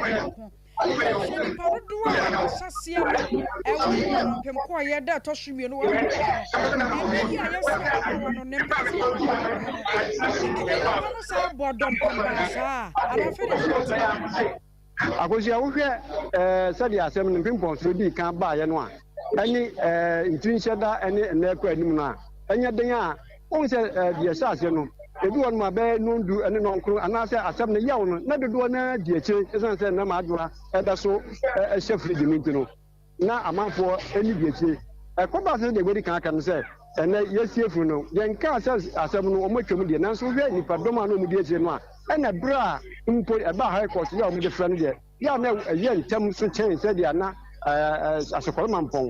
[SPEAKER 1] ayɛ a na ne nko. Yɛhwɛ nnipa dodoɔ a ahyɛaseɛ no ɛwɔ mpem kɔɔeɛ da ɛtɔ so mmienu wɔ no, ɛnɛ yi a yɛsi ababaawa no ne mpem sɛ no, nnipa no saa bɔ dɔmpem baa saa, anaa afei deɛ so ate.
[SPEAKER 9] Akosua, wohwɛ sɛdeɛ asɛm no mpempɔnsoɔ dii kan baeɛ no a, ɛne ntiri-nhyɛ-da ne nnɛ rekɔ anim no a, ɛnyɛ den a, wohu sɛ deɛ ɛhyɛ aseɛ no, ebi wɔ nom a bɛyɛ nnɔndu ne nnɔnkron anaasɛ asɛm no yaw no, na dodoɔ no ara di akyire ɛsiane sɛ na m'adwoa da so hyɛ fridge mu nti no. Na amanfoɔ ani di akyire. Ɛkɔbaa sɛ sɛdeɛ wɔadi kan aka no sɛ, ɛnnɛ yɛasie funu no, yɛnkaa sɛ asɛm no wɔatwam deɛ, nanso wohwɛ nnipadɔm a na wɔdi akyire no a, ɛna berɛ a mpo ɛbaa High Court yɛ a wɔde frɛ no deɛ, yɛ a na ɛyɛ ntɛm so kyɛn sɛdeɛ na Asokɔre Mampɔn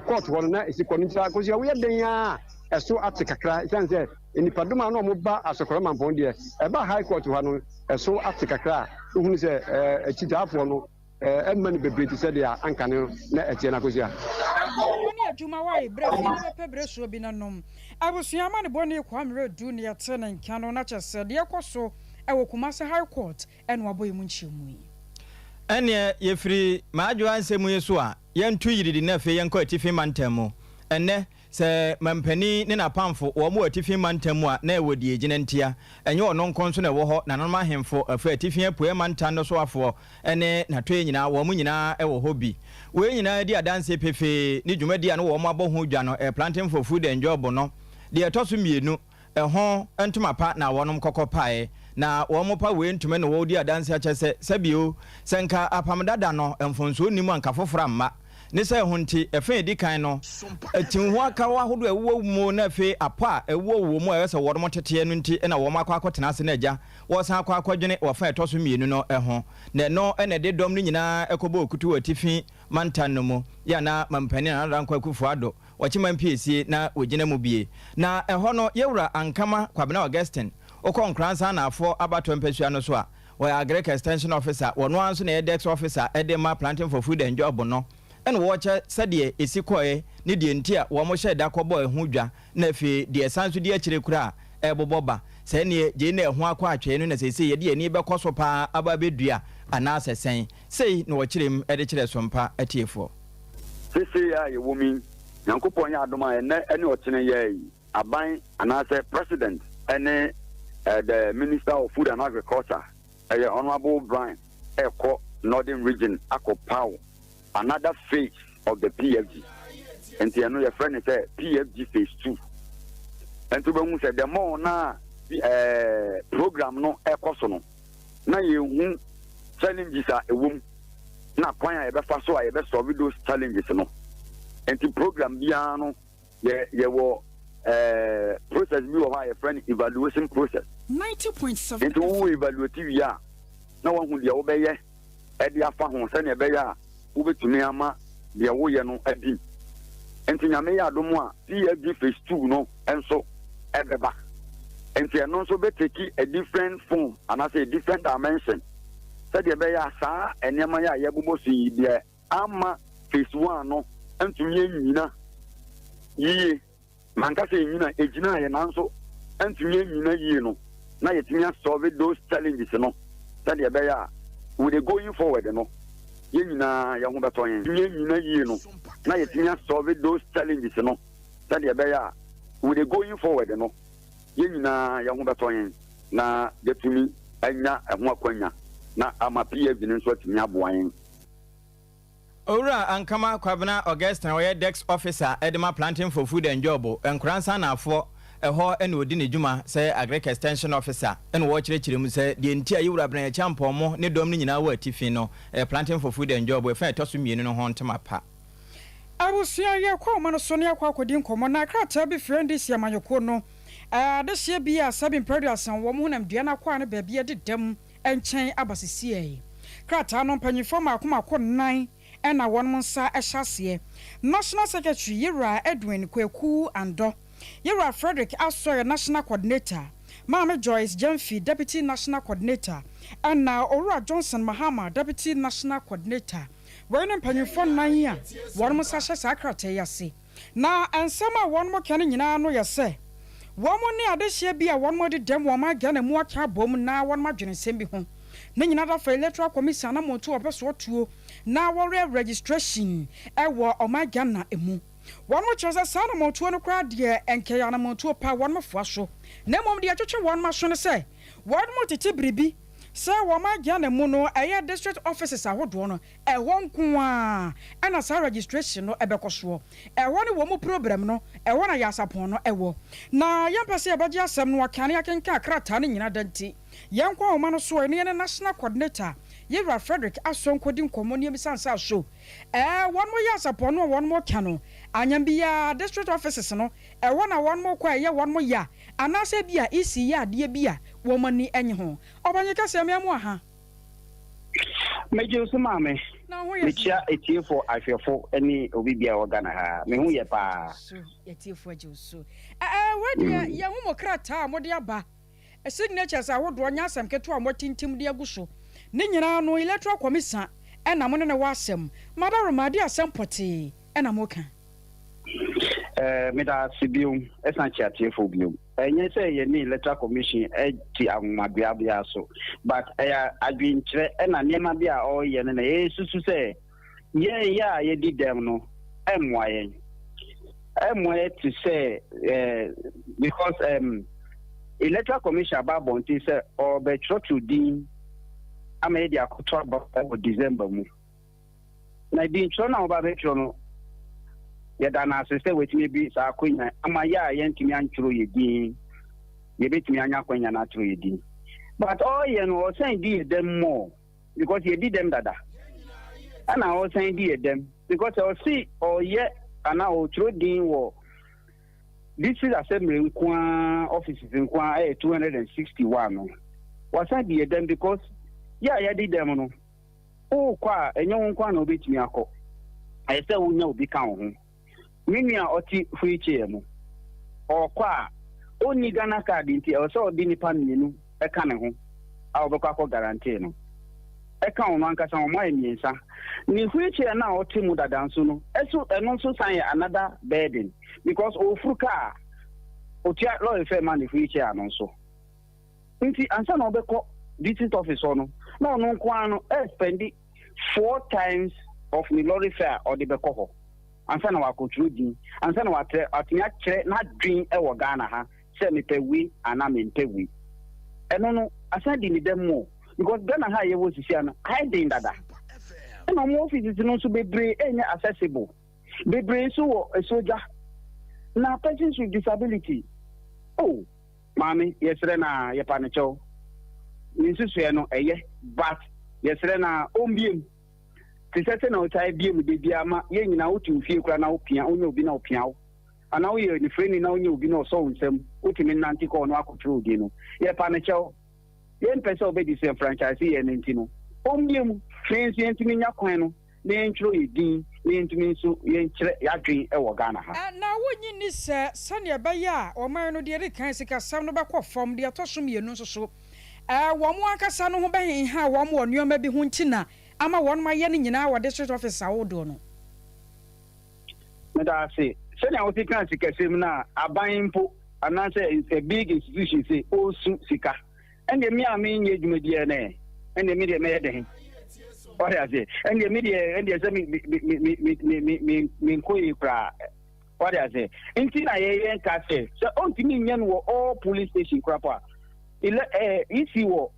[SPEAKER 9] court hɔ no na ɛsi kɔ no. Nti Akosua woyɛ dɛn ara a ɛso ate kakra ɛsiane sɛ nnipadɔm a na wɔba Asokɔre Mampɔn deɛ, ɛbaa High Court hɔ no ɛso ate kakra a wohunu sɛ akyitaafoɔ no Ɛmma no bebree te sɛ deɛ anka no na ɛteɛ no akosua.
[SPEAKER 1] Wo ne adwuma wae brɛ fie na bɛpɛ berɛ suo bi na nom. Abusua amanebɔ ne Kwame Redu ne yɛte ne nka no na kyerɛ sɛ deɛ ɛkɔ so wɔ Kumasi High Court na wabɔ yɛn mu nkyerɛmu yi.
[SPEAKER 2] Ɛnneɛ yɛfiri M'adwoa nsɛm yi so a, yɛnto yiridi na afei yɛnkɔ Atifi Mantam mu. Ɛnnɛ, sɛ mampanin ne n'apamfo wɔn wɔ Atifi Mantam mu a, na ɛwɔ deɛ ɛgyina ntia. Ɛnyɛ ɔno nko nso na ɛwɔ hɔ, nananom ahemfo, afei Atifi Apueɛ Mantam no soafoɔ ne n'atɔeɛ nyinaa, wɔn nyinaa wɔ hɔ bi. Wei nyinaa di adanseɛ pefee ne dwumadie a na wɔn abɔ ho dwa no, Planting for Food and Job no. Deɛ ɛtɔ so mmienu, Ɛho ntoma pa na wɔnom kɔkɔ pae, na wɔn pa wei ntome na wɔdi adanse akyɛ sɛ, sɛbio, sɛ nka apam dada no mfonsoɔ nni mu a nka foforɔ amma. Ne sɛ ɛho nti, ɛfa a ɛdi kan no, atim ho akaw ahodoɔ a ɛwowɔ mu na afei apɔ a ɛwowɔ wɔ mu a ɛyɛ sɛ wɔnom teteɛ no nti na wɔn akɔ akɔtena ase na agya wɔsan akɔ akɔdwene wɔ fa a ɛtɔ so mmienu no ho. Na ɛno na ɛde dɔm no nyinaa kɔbɔɔ kutu wɔ atifi mantam no mu, yɛ a na Mampanin Nana Dankwa Akufo-Addo Wɔkyema mpiesie na wɔgyina mu bie. Na ɛhɔ no, Yɛwura Ankama Kwabena Augustine, wokɔ Nkoransa Anaafoɔ abatoɔ mpasua no so a, ɔyɛ Agric Extension Officer, wɔno ara nso na ɛyɛ Desk Officer de ma Planting for Food and Job no, ɛna wɔkyɛ sɛdeɛ ɛsi kɔeɛ ne deɛ nti a wɔn hyɛɛ da kɔbɔɔ ɛho dwa na afei deɛ ɛsan nso di akyire koraa a ɛrebobɔ ba. Sɛ ɛneɛ gyei na ɛho akɔ atwee no na seesei yɛde yɛn ani bɛkɔ so pa ara aba abɛdua anaasɛ sɛn? Sei na wɔkyerɛ mu de kyerɛ Sompa atiefoɔ.
[SPEAKER 4] Sesei a yɛwɔ mu yi, Nyankopɔn yɛ adom a ɛnnɛ ne ɔkyena yi ara yi, aban anaasɛ President ne the Minister of Food and Agriculture, ɛyɛ Honourable Bryan rekɔ Northern Region akɔ paw another phase of the PFG. Nti ɛno yɛfrɛ no sɛ PFG phase 2. Nti wobɛhu sɛ the more na eh, program no ɛkɔ so no, na yɛhu challenges a ɛwɔ mu. na kwan a yɛbɛfa so a yɛbɛ solve those challenges no. Nti program biara no yɛ yɛwɔ ɛɛ eh, process bi wɔ hɔ a yɛfrɛ no evaluation process.
[SPEAKER 1] 90.7
[SPEAKER 4] Nti wo evaluate wie a na wahu deɛ wobɛyɛ ɛde afa ho sɛnea ɛbɛyɛ a wobɛtumi ama deɛ woyɛ no adi. Nti Nyame yɛ adom a PFG phase 2 no nso ɛbɛba. Nti ɛno nso bɛteki a different form anaasɛ a different dimension. Sɛdeɛ ɛbɛyɛ a saa nneɛma yi a yɛbobɔ so yi deɛ amma phase one no antumi annyina yie, manka sɛ ɛnnyina, ɛgyinaeɛ nanso antumi annyina yie no, na yɛtumi asɔlve those challenges no sɛdeɛ ɛbɛyɛ a with the going forward no, yɛn nyinaa yɛn ho bɛtɔ yɛn. Antumi annyina yie no, na yɛtumi asɔlve those challenges no sɛdeɛ ɛbɛyɛ a with the going forward no, yɛn nyinaa yɛn ho bɛtɔ yɛn na yɛatumi anya ɛho akwanya na ama PFG no nso atumi aboa yɛn.
[SPEAKER 2] Owura Ankama Kwabena Augustine a ɔyɛ Desk Officer de ma Planting for Food and Job, Nkoransa Anaafoɔ, ɛhɔ na ɔdi ne dwuma sɛ Agric Extension Officer na ɔrekyerɛkyerɛ mu sɛ deɛ nti a Yewura Bryan Acheampong mo ne dɔm no nyinaa wɔ atifi no yɛ Planting for Food and Job ɛfa a ɛtɔ so mmienu no ho ntoma pa.
[SPEAKER 1] Abusua, yɛkɔ ɔman no so na yɛakɔ akɔdi nkɔmmɔ na krataa bi firi NDC amanyɔkuo no adehyeɛ bi a sɛbi mprɛ aduasa wɔn honam dua no akwaa no baabi adeda mu nkyɛn aba sesiei. Krataa no mpanyinfoɔ mmaako mmaako nnan na wɔn nsa hyɛ aseɛ, National Secretary Yewura Edwin Kwaku Andɔ, Yewura Frederick Asɔre National Coordinator, Maame Joyce Gyamfi Deputy National Coordinator ɛna Owura Johnson Mahama Deputy National Coordinator. Wei ne mpanyimfoɔ nnan yi a wɔn nsa hyɛ saa krataa yi ase. Na nsɛm a wɔn ka no nyinaa no yɛ sɛ wɔn ne adehyeɛ bi a wɔn adi dɛm wɔ ɔman Ghana mu aka abom na wɔn adwene nsɛm bi ho. Ne nyinaa da fa Electoral Commission anamontuo a wɔpɛ so wɔtuo na wɔreyɛ registration wɔ ɔman Ghana mu. Wɔn kyerɛ sɛ saa anamontuo no koraa deɛ ɛnkɛyɛ anamontuo pa a wɔn foa so na mmom deɛ ɛtwetwe wɔn aso ne sɛ wɔn tete biribi Sɛ wɔma Ghana mu no ɛyɛ district offices ahodoɔ no, ɛhɔ nko ara na saa registration no bɛkɔ soɔ. Ɛhɔ ne wɔn probrɛm no, ɛhɔ na Yaasapɔn no wɔ. Na yɛmpɛ sɛ yɛbɛgye asɛm no aka na yɛakenkan krataa no nyina da nti, yɛnkɔ ahoma no soɔ ne yɛne National Coordinator, Yewura Frederick Asor nkɔdi nkɔmmɔ na yɛmmisa no sɛ aso ɛɛ wɔn Yaasapɔn no a wɔn reka no, anyam biara district offices no, ɛhɔ na wɔn rekɔ a ɛyɛ wɔn ya anaasɛ ebia EC yɛ adeɛ bi a wɔn ani nnye ho. Ɔpanyin kɛseɛ, me amu aha.
[SPEAKER 10] Megye wo so maame.
[SPEAKER 1] Na wo ho yɛ sɛn?
[SPEAKER 10] Mekyia atiefo, ahwɛfo ne obi biara a ɔwɔ Ghana ha. Me ho yɛ paa.
[SPEAKER 1] So atiefo agye wo so. Ɛɛ wei deɛ yɛn ho mo krataa a mode aba, signatures ahodoɔ nyɛ asɛm ketewa a moatintim de agu so. Ne nyinaa no Electoral Commission na mo ne no wɔ asɛm. Madaroma, ɛdeɛ asɛm pɔtee na moka?
[SPEAKER 10] Ɛɛ meda ase bio, ɛsan kyia atiefo bio. Ɛnyɛ sɛ yɛne Electoral Commission te anwomadua biara so, but ɛyɛ adwenkyerɛ ɛna nneɛma bi a ɔreyɛ no na yɛsusu sɛ yɛn yɛ a yɛdi dɛm no ɛmmoa yɛn. Ɛmmoa yɛ te sɛ eh, because um, Electoral Commission aba abɔnten sɛ ɔrebɛtwerɛtwerɛ din ama yɛde akɔto aba wɔ December mu. Na dintwerɛ no a wɔba abɛtwerɛ no, yɛda no ase sɛ watumi abi saa akwanya ama yɛ a yɛntumi antwerɛ yɛ din, yɛbɛtumi anya akwanya no atwerɛ yɛ din. But ɔreyɛ no, ɔsan di yɛ dɛm more because yɛdi dɛm dada. Ɛna ɔsan di yɛ dɛm because ɔse ɔyɛ anaa ɔtwerɛ din wɔ district assembly nko ara offices nko ara ɛyɛ 261 no. Wasan di yɛ dɛm because yɛ a yɛdi dɛm no, Worekɔ a, ɛnyɛ wo nko ara na wobɛtumi akɔ. Ɛyɛ sɛ wonya obi ka wo ho. Me nua a ɔte wheelchair mu, ɔrekɔ a, ɔnni Ghana card nti ɛwɔ sɛ ɔde nnipa mmienu ka ne ho a wɔbɛkɔ akɔ guarantee no. Ɛka ɔno ankasa wɔn ayɛ mmiɛnsa. Ne wheelchair no a ɔte mu dada nso no, ɛso ɛno nso san yɛ another burden because ɔrefuru kaa a, ɔtua lɔre fare ma ne wheelchair no nso. Nti ansa na ɔbɛkɔ district office hɔ no, na ɔno nko ara no ɛrespendi four times of ne lorry fare a ɔde bɛkɔ hɔ ansa na wakɔtwerɛ din, ansa na watrɛ watumi akyerɛ n'adwen wɔ Ghana ha sɛ mepɛ wei anaa mempɛ wei. Ɛno no asan di ne dɛm more because Ghana ha a yɛwɔ sisi ano ayɛ den dada. Ɛna wɔn offices no nso bebree ɛnyɛ accessible. Bebree nso wɔ asuogya. Na persons with disability, oh, Maame, yɛsrɛ no aa, yɛpa no kyɛw. Ne nsusuɛ no, ɛyɛ, but yɛsrɛ no aa, ɔmbue mu. Te sɛ sɛnea ɔtaa bue mu da biara ma yɛn nyinaa, wote wo fie koraa na wopia, wonya obi na ɔpia wo, anaa woyɛ onifirani na wonya obi na ɔsɔ wo nsam, wotumi nante kɔ hɔ na woakɔtwerɛ wo din no. Yɛpa no kyɛw. Yɛmpɛ sɛ ɔbɛ disenfranchise yɛn no nti no, ɔmbue mu na yɛn nso yɛntumi nya kwan no na yɛntwerɛ yɛn din na yɛntumi nso yɛnkyerɛ yɛadwen wɔ Ghana ha.
[SPEAKER 1] Na wonnye nni sɛ sɛnea ɛbɛyɛ a ɔman no, deɛ ɛdi kan, sikasɛm no bɛkɔ fam, deɛ ɛtɔ so mmienu nso so, wɔn ankasa no ho bɛhenha wɔn wɔ nneɛma bi ho nti na ama wɔn ayɛ ne nyinaa wɔ district office ahodoɔ no.
[SPEAKER 10] Meda ase. Sɛnea wosi kaa sikasɛm no a, aban mpo anaasɛ a big institution se ɔresu sika. Ɛndeɛ me a menyɛ adwuma biara no ɛ, ɛndeɛ me deɛ mɛyɛ dɛn? Wate aseɛ? Ɛndeɛ me deɛ, ɛndeɛ sɛ me me me me me me me menkɔ yie koraa. Wate aseɛ? Nti na yɛyɛ nka sɛ sɛ ɔntumi nyɛ no wɔ all polling station koraa po a, ele ɛɛ EC wɔ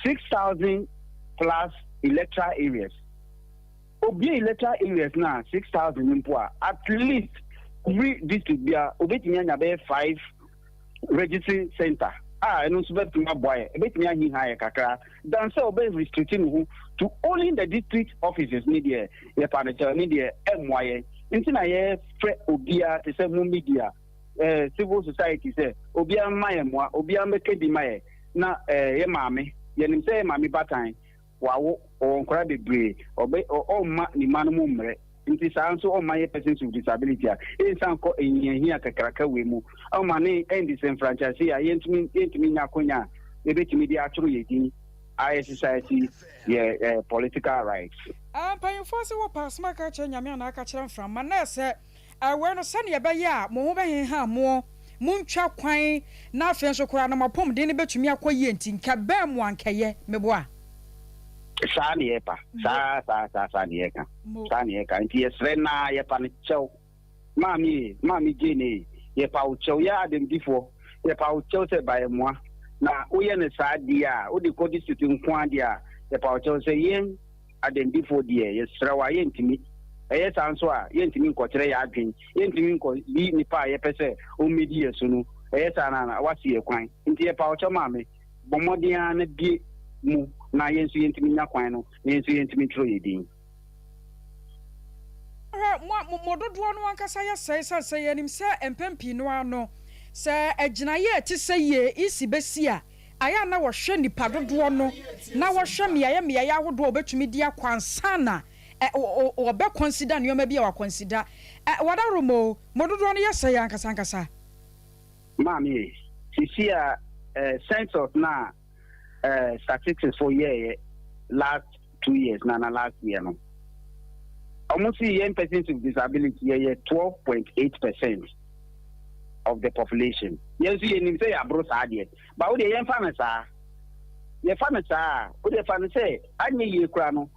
[SPEAKER 10] 6,000 plus electoral areas. Obue electoral areas no a 6,000 no mpo a, at least every district biara obetumi anya bɛyɛ five registry center a ɛno nso bɛtumi aboa yɛ, ɛbɛtumi ahiha yɛ kakra than sɛ ɔbɛ restrict ne ho to only the district offices ne deɛ yɛpa no kyɛw ne deɛ ɛmmoa yɛn. Nti na yɛfrɛ obiara te sɛ mo media, eh, civil society sɛ obiara mma yɛn mmoa, obiara mmɛka bi ma yɛ na eh, yɛ maame, yɛnim sɛ yɛ maame batan, wawo, ɔwɔ nkwadaa bebree, ɔbɛ, ɔmma ne mma no mu mmerɛ. Nti saa nso ɔmma yɛ persons with disability a yɛnsan nkɔ nhiahia kakraka wei mu, ɔmma ne ɛndisenfranchise a yɛntumi yɛntumi nya akonya a yɛbɛtumi de atoro yɛ din a exercise yɛ eh, political rights.
[SPEAKER 1] Mpanyimfoɔ se wopɛ asem aka akyerɛ Nyame anaa aka kyerɛ mframa na ɛsɛ wei no sɛdeɛ ɛbɛyɛ a mo ho bɛheha moɔ, montwa kwan na afei nso koraa no mo apɔmuden no bɛtumi akɔ yie nti nka bɛn mo ankɛyɛ, meboa?
[SPEAKER 10] Saa ne yɛpa, saa saa saa saa ne yɛka. Saa na yɛka. Nti yɛsrɛ na yɛpa no kyɛw. Maame ee, Maame Jane ee, yɛpa wo kyɛw. Yɛ adamdifoɔ, yɛpa wo kyɛw sɛ ba yɛn mmoa. Na woyɛ no saa deɛ a, wode kɔ district nko ara deɛ a, yɛpa wo kyɛw sɛ yɛn adamdifoɔ deɛ, yɛsrɛ wo a, yɛntumi. Ɛyɛ saa nso a, yɛntumi nkɔkyerɛ yɛn adwene. Yɛntumi nkɔyi nipa a yɛpɛ sɛ ɔmmɛdi yɛn so no. Ɛyɛ saa no a, woasi yɛn kwan. Nti yɛpa wo kyɛw maame, bɔ mmɔden ara na bue mu na yɛn nso yɛntumi nya kwan no na yɛn nso yɛntumi ntwerɛ yɛn din.
[SPEAKER 1] Hwɛ, mo a mo dodoɔ no ankasa yɛ sɛe, ɛsiane sɛ yɛnim sɛ mpɛn pii no ara no, sɛ agyinaeɛ a ɛte sɛ yei si bɛsi a, ayɛ a na wɔhwɛ nnipa dodoɔ no, na wɔhwɛ mmeaeɛ mmeaeɛ ahodoɔ a wɔbɛtumi de akɔ ansa na wɔbɛ consider nneɛma bi a wɔakɔnsida. Wadaworo mo, mo dodoɔ no yɛ sɛe ankasa ankasa.
[SPEAKER 10] Maame, sisi a census no a eh, statistics fo yɛɛyɛ last 2 years na na last year no, ɔmo si yɛn persons with disability yɛyɛ 12.8%. of the population. Yɛn nso yɛnim sɛ yɛaboro saa deɛ, but wo deɛ yɛmfa no saa. Yɛfa no saa a, wo deɛ fa no sɛ anyɛ yie koraa no,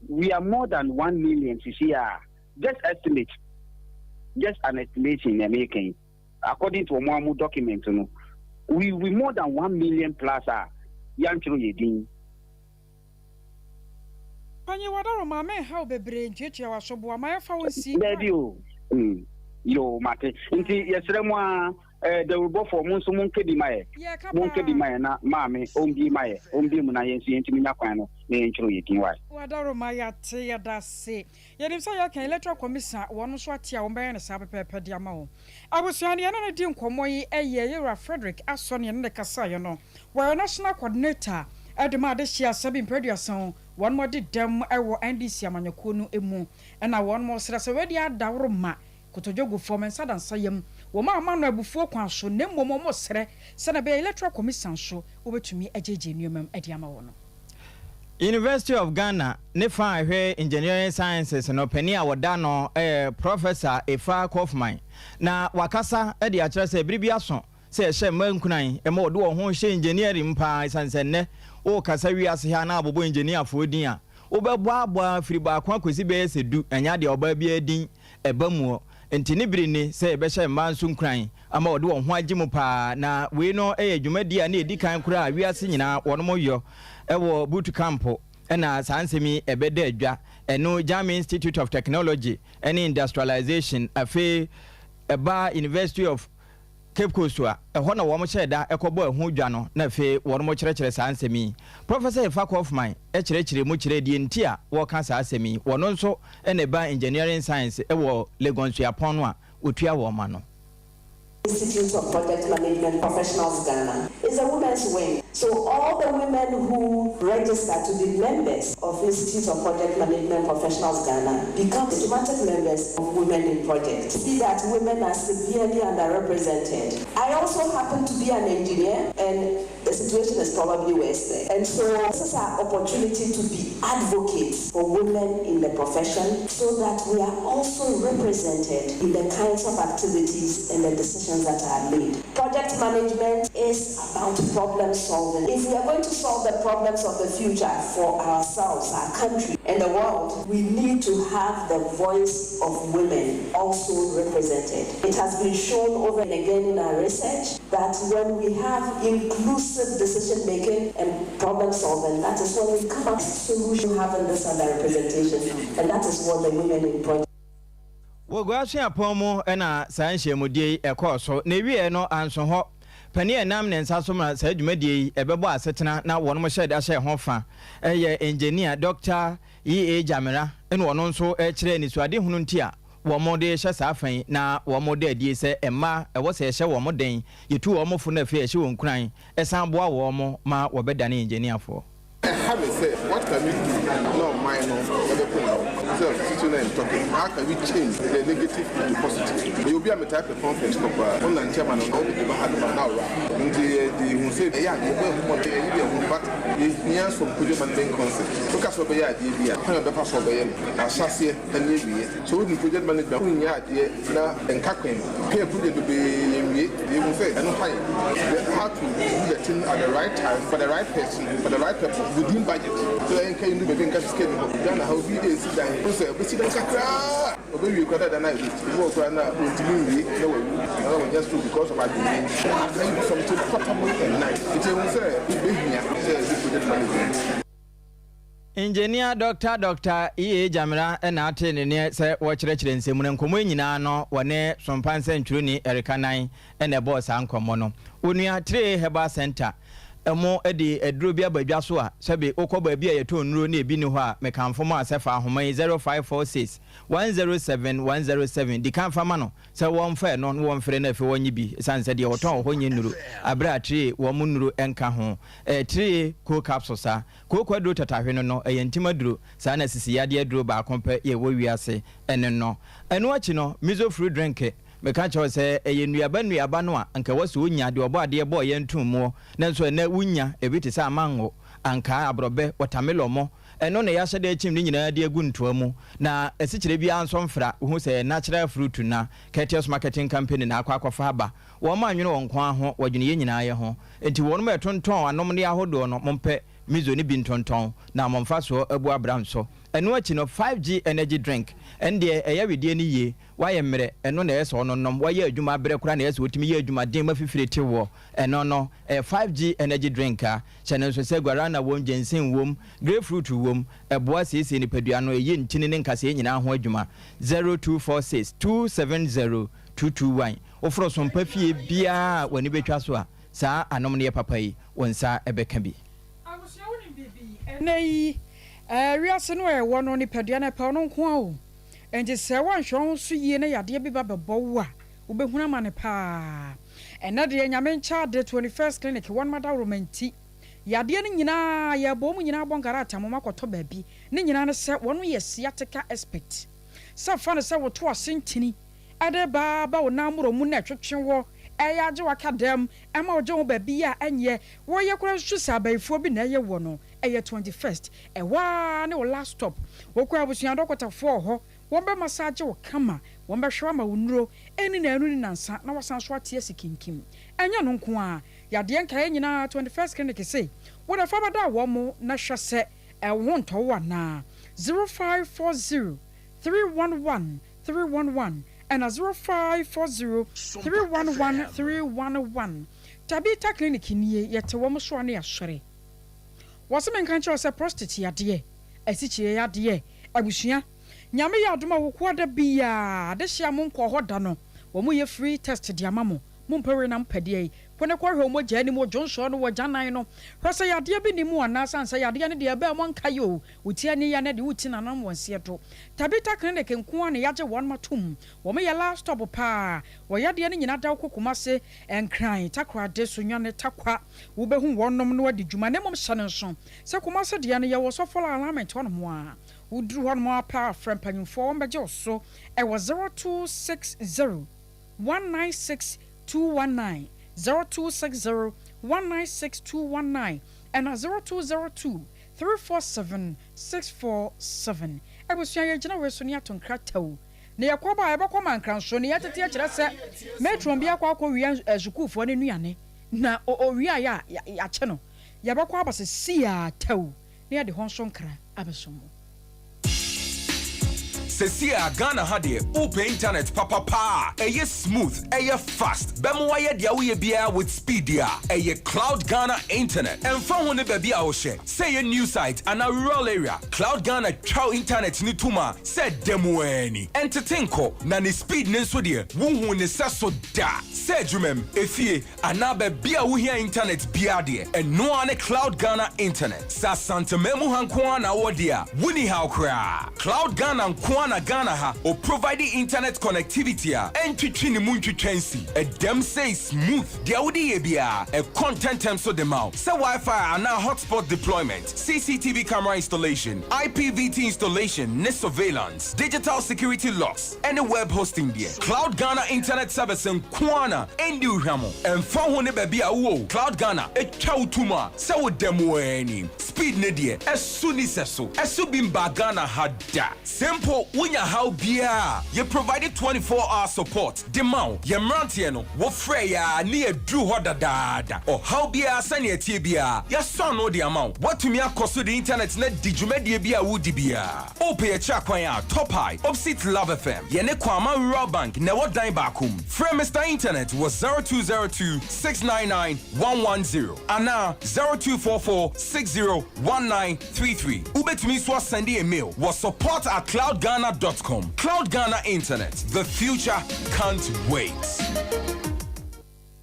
[SPEAKER 10] we are more than 1 million sisi a, just estimate, just an estimation na meka yi. According to wɔn amu document no, we more than 1 million plus a yɛantwerɛ yɛ din.
[SPEAKER 1] Panyin wadaro maame nhaw bebree ntuatua w'asoboa ma yɛfa wo nsi.
[SPEAKER 10] Daabi o. Yo, mate. Nti yɛsrɛ mu a dawurubɔfoɔ, mo nso monka bi ma yɛ.
[SPEAKER 1] Yɛka.
[SPEAKER 10] Monka bi ma yɛ na maame ɔmbie ma yɛ, ɔmbie mu na yɛn nso yɛntumi nya kwan no na yɛntwerɛ yɛ din wae.
[SPEAKER 1] Wadaro ma yɛate, yɛda ase. Yɛnim sɛ yɛka Electoral Commission, wɔn nso ate a wɔbɛyɛ no saa pɛpɛɛpɛ de ama wo. Abusua no, yɛne no di nkɔmmɔ yi ɛyɛ yɛwura Frederick Asɔ ne yɛne ne kasaeɛ no. Wɔyɛ national coordinator ɛde ma adehyɛ asɛbi mpɛduasan wɔn mo de dɛm ɛwɔ NDC amanyɔkuo no mu, ɛna wɔn mo srɛ sɛ wɔde adaworo ma kotodwe gu fam nsa da nsa yam wɔn a ama no abufuo kwan so, na mmom wɔn srɛ sɛnɛ ɛbɛyɛ Electoral Commission so wɔbɛtumi agyegye nneɛma mu de ama wɔn no.
[SPEAKER 2] University of Ghana ne fa a ɛhwɛ engineering sciences no panin a wɔda no yɛ Professor Efa Kaufman, na wakasa de akyerɛ sɛ biribi aso sɛ ɛhyɛ mmaa nkuran ma wɔde wɔn ho hyɛ engineering paa, ɛsiane sɛ nnɛ wɔrekasa wiase ha na abobɔ engineerfoɔ din a wobɛbɔ aboa firi baako akɔsi bɛyɛ sɛ 10, ɛnyɛ adeɛ ɔbaa biara din ɛba muɔ. Nti ne bere ni sɛ yɛbɛhyɛ mmaa nso nkuran ama wɔde wɔn ho agye mu paa. Na wei no yɛ dwumadi a ne ɛdi kan koraa a wiase nyinaa wɔnom yɔ ɛwɔ boot camp, ɛna saa nsɛm yi ɛbɛda adwa. Ɛno German Institute of Technology ɛne Industrialization, afei ɛba University of Cape Coast a ɛhɔ na wɔn hyɛ da ɛkɔbɔ ɛho dwa no, na afei wɔn kyerɛkyerɛ saa nsɛm yi. Professor Efa Kaufman ɛkyerɛkyerɛ mu kyerɛ deɛ nti a wɔka saa asɛm yi. Wɔn nso ɛna ɛba engineering science ɛwɔ Legon Suapɔn no a otua wɔn ma no.
[SPEAKER 11] Institute of Project Management Professionals Ghana is a women's wing. So all the women who register to be members of Institute of Project Management Professionals Ghana become automatic members of Women in Project. See that women are severely underrepresented. I also happen to be an engineer, and the situation is probably worse there. And so this is our opportunity to be advocates for women in the profession so that we are also represented in the kinds of activities and the decisions that are made. Project management is about problem solving. If we are going to solve the problems of the future for ourselves, our country, and the world, we need to have the voice of women also represented. It has been shown over and again in our research that when we have inclusive decision making and problem solving, that is when we come up with solution having this underrepresentation, and that is what the Women in Project
[SPEAKER 2] Wɔgu asuapɔn mu, ɛna saa nhyiamudie yi ɛkɔɔ so na ewie no anso hɔ. Panin a ɛnam ne nsa so ma saa dwumadie yi ɛbɛbɔ asetena na wɔn hyɛ da hyɛ ho fa ɛyɛ Engineer Dr. E.A. Gyamera, ɛna ɔno nso ɛkyerɛ nisuadehunu nti a wɔn de hyɛ saa fa yi, na wɔn de adie sɛ mmaa ɛwɔ sɛ ɛhyɛ wɔn den, yɛtu wɔn fo no, afei ɛhyɛ wɔn kuran, ɛsan boa wɔn ma wɔbɛdane engineerfoɔ.
[SPEAKER 12] Ɛha me sɛ what can we do na ɔman no ɛbɛkɔ mu sɛ sitting and talking, how can we change the negative into positive? Ɛyɛ obi a metaa pɛ conference kɔ koraa, ɔna nkyɛn ma no na ɔde de ba ha de ba na ɔwura nti yɛde hu sɛ ɛyɛ adeɛ bɛɛ ho mɔden ɛyi deɛ ho, but yɛhia some project management concept. Woka sɛ ɔbɛyɛ adeɛ bi a, kwan a ɔbɛfa so ɔbɛyɛ no ahyɛseɛ ɛne awie. So wodi project management, wonyɛ adeɛ na nka kwan pɛ project bebree yɛnwie. Yɛhu sɛ ɛno ha yɛ how to do the thing at the right time, for the right person, for the right purpose, within budget. So ɛnka yi ndu baabi nka sika ni hɔ. Ghana ha, obi esi dan o sɛ obesi dan kakraa, obewie kora dada na ebi ebi wɔ kora na ontumi nwie na wawu na wɔnyɛ stroke because of adwene. How can you do something portable and nice? Nti ehu sɛ ebehia sɛ ebi project management.
[SPEAKER 2] Engineer Dr. E.A. Gyamera ɛna ate ne neɛ sɛ wɔkyerɛkyerɛ nsɛm no. Nkɔmmɔ nyinaa no, wɔne sompa nsɛntwerɛni Erika Nan ɛna ɛbɔɔ saa nkɔmmɔ no. Onua Tire Herbal Center ɛmo de aduro bi aba dwa so a sɛbe wokɔ baabi a yɛtɔn nnuro ne ebi ni hɔ a, mekamfo mu a sɛ fa ahoma yi 0546 107 107 di kan fa ma no sɛ wɔmfa ɛno na wɔmfrɛ no, afei wɔnye bi, ɛsiane sɛ deɛ wɔtɔn wɔ hɔ nyɛ nnuro aberɛ a tire wɔn mo nnuro ɛnka ho. Tire cool capsule saa kooko aduro tatahwe no, ɛyɛ ntim aduro saa na sisi yadeɛ aduro baako pɛ yɛ wɔ wiase ɛne no. Ɛno akyi no, miso fruit drink, meka kyerɛw sɛ ɛyɛ nnuaba nnuaba no a nka ɛwɔ sɛ wonya deɛ ɔbɔ adeɛ bɔɔ yɛn ntom muɔ, nanso ɛnɛ wonya ebi te sɛ amango, ankaa, aborɔbɛ, watermelon mo. Ɛno na yɛahyɛ da akyim ne nyinaa de agu ntoa mu, na asikyire biara nso mfra. Wohu sɛ ɛyɛ natural fruit na Courteous Marketing Company na akɔ akɔfa aba. Wɔn annwene wɔn nko ara ho, wɔdwene yɛn nyinaa yɛ ho. Enti wɔnom a ɛtontɔn anomneɛ ahodoɔ no, mompɛ miso no bi ntontɔn na mo mfasoɔ abu abra nso. Ɛno akyi no, 5G energy drink, ɛndeɛ ɛyɛ wedeɛ no yie, woayɛ mmerɛ, ɛno na ɛyɛ sɛ ɔnonom, woayɛ adwuma abrɛ koraa na ɛyɛ sɛ wotumi yɛ adwumaden ma fifire te woɔ, ɛno no, ɛyɛ 5G energy drink a, hyɛ no nso sɛ guarana wom, ginseng wom, grapefruit wom, ɛboa siesie nipadua no, ɛyɛ ntini ne nkasɛɛ nyinaa ho adwuma. 0246 270 221 Woforo sompa fie biara a w'ani bɛtwa so a, saa anomneɛ papa yi, wo nsa bɛka bi.
[SPEAKER 1] Abusua wonim biribi? Ɛnnɛ yi wiase no a yɛwɔ no nipadua no ɛpɛ ɔno nko ara o. Enti sɛ woanhwɛ wo ho so yie na yadeɛ bi ba bɛbɔ wo a, wobɛhunu amane paa. Ɛnnɛ deɛ Nyame nkyɛ ade 21st clinic wɔnom adaworoma nti, yadeɛ no nyinaa yɛrebɔ wɔn nyinaa bɔ nkarata mom akɔtɔ baabi. Ne nyinaa ne sɛ wɔnom yɛ sciatica expert. Sɛ fa no sɛ woto ase ntini de ba ba wo nan mmorɔ mu na ɛtwetwe wo, ɛyɛ agye wo aka dɛm, ɛma wogye wo ho baabi a ɛnyɛ, woyɛ koraa susu sɛ abayifoɔ bi na ɛyɛ woɔ no, ɛyɛ 21st, ɛhɔ ara ne wo last stop. Wokɔ abusua dɔkotafoɔ wɔ hɔ, wɔn bɛ massage wo kama, wɔn bɛhwɛ wo ama wo nnuro, ɛnni naanu ne nansa na woasan so ate asi kinkim. Ɛnyɛ ɛno nko ara, yadeɛ nkaeɛ nyinaa 21st clinic se wo de fa bɛda wɔn na hwɛ sɛ wo ho ntɔ wo anaa. 0540 311 311 ɛna 0540 311 311 Tabitha clinic nie yɛte wɔn so a na yɛasɔre. Wɔse menka nkyerɛ wo sɛ prostate yadeɛ, asikyire yadeɛ, abusua Nyame yɛ adom a wokoa da biaa adehye a monkɔɔ hɔ da no wɔn yɛ free test de ama mo, mompɛ wei na mopɛ deɛ yi, kɔ na kɔhwɛ wo mogya anim, wo dwonsɔɔ no, w'agyanan no, hwɛ sɛ yadeɛ bi nni mu anaa, sane sɛ yadeɛ no deɛ ɛbɛɛ mo anka yi o, Wo ti ani ya na de wo ti nanom wɔ nseɛ do. Tabitha clinic nko ara na yagye wɔnom atom. Wɔn yɛ last stop paa. Wɔ yadeɛ no nyina da wokɔ Kumase, Nkran, Takorade, Sunyani, Tarkwa wo bɛhu wɔnom na wadi dwuma. Na mmom hyɛ no nso sɛ Kumase deɛ no yɛwɔ Sɔfɔlɔ alignment hɔnom a. Wo duru hɔnom ara pɛ a frɛ mpanyinfoɔ wɔn bɛgye wo so ɛwɔ 0260 196 219, 0260 196 219 ɛna 0202 347 647 Abusua yɛgyina wei so ne ato nkrataw na yɛkɔ ba a yɛbɛkɔ mankranso ne yɛtete akyerɛ sɛ matron bi akɔ akɔ wia sukuufoɔ no nnuane na owiaeɛ a yɛakye no yɛbɛkɔ aba sesei a tɛw na yɛde hɔ nso nkra abɛso mo.
[SPEAKER 13] Sesie a Ghana ha deɛ wopɛ internet papa paa a ɛyɛ smooth, ɛyɛ fast, bɛma wayɛ deɛ woyɛ biara with speed deɛ a, ɛyɛ Cloud Ghana Internet. Ɛmfa ho ne baabi a wohyɛ, sɛ ɛyɛ new site anaa rural area, Cloud Ghana twa wo internet no tom a sɛ ɛda mu ara ni. Ɛntete nkɔ, na ne speed no nso deɛ wonhuu ne sɛso da. Sɛ adwumam, efie, anaa baabi a wohia internet biara deɛ, ɛno ara ne Cloud Ghana Internet. Sɛ Asanteman mu ha nko ara na wowɔ deɛ a, wonni haw koraa. Cloud Ghana nko ara na Ghana ha ɔprovide internet connectivity a ɛntwetwe ne mu ntwitwa nsi. Ɛdam sei smooth, deɛ wode yɛ biara, ɛkɔ ntɛntɛm so de ma wo. Sɛ Wi-Fi anaa hotspot deployment, CCTV camera installation, IPVT installation ne surveillance, digital security locks, ne web hosting deɛ, Cloud Ghana Internet Service nko ara na ɛndi wo hwam. Ɛmfa ho ne baabi a wowɔ o, Cloud Ghana twa wo tom a sɛ woda mu ara ni. Speed no deɛ, ɛso nni sɛso. Ɛso bi mbaa Ghana ha da. Sɛ mpo wonya haw biara a, yɛ provide 24 hour support de ma wo. Yɛn mmeranteɛ no, wofrɛ yɛn a ne yɛaduru hɔ dadaada. Ɔhaw biara sɛnea ɛteɛ biara, yɛasɔ ano de ama wo. Woatumi akɔ so de internet no adi dwumadie biara a woredi biara. Wopɛ yɛn kyerɛ kwan a, Top High, opposite Love FM, yɛne Kwama Rural Bank na ɛwɔ dan baako mu. Frɛ Mister Internet wɔ 0202 699 110 anaa 0244 60 1933. Wobɛtumi nso asɛnde yɛn mail wɔ support at cloudghana dot com. Cloud Ghana Internet, the future can't wait.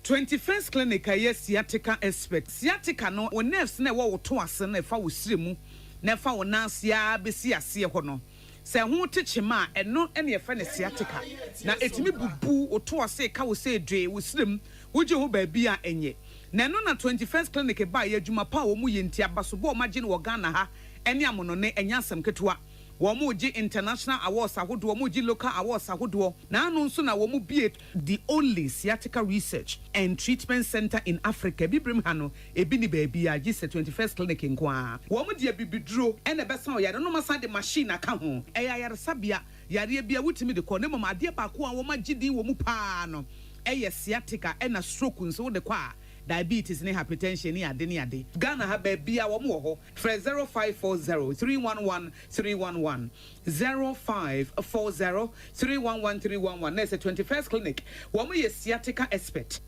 [SPEAKER 14] 21st Clinic a ɛyɛ sciatica expert. Sciatica no, wo nerves no a ɛwɔ wo to ase no a ɛfa wo srɛ mu na ɛfa wo nan ase ara bɛsi aseɛ hɔ no, sɛ ɛho te kyema a, ɛno na yɛfrɛ no sciatica. Na ɛtumi bubu wo to ase, ka wo sɛ dwee, wo srɛ mu, wogye ho baabi a ɛnyɛ. Na ɛno na 21st Clinic baeɛ, adwuma pa a wɔyɛ nti, abasobɔ a wɔagye no wɔ Ghana ha ne amonɔne, ɛnyɛ asɛm ketewa. Wɔregye international awards ahodoɔ, wɔregye local awards ahodoɔ. Naano nso na wɔbue the only sciatica research and treatment centre in Africa. Abibirem ha no, ebi nni baabiara gye sɛ 21st Clinic nko ara. Wɔde abibiduro na ɛbɛsa ɔyare no na wɔasan de machine aka ho. Ɛyɛ ayaresabea, yareɛ biara wotumi de kɔ na mmom adeɛ baako a wɔagye din wɔ mu pa ara no yɛ sciatica ɛna stroke nso wode kɔ a, diabetes ne hypertension ne ade ne ade. Ghana ha baabiara wɔn wɔ hɔ. Frɛ 0540 311 311, 0540 311 311 na ɛsɛ 21st Clinic. Wɔn yɛ sciatica expert.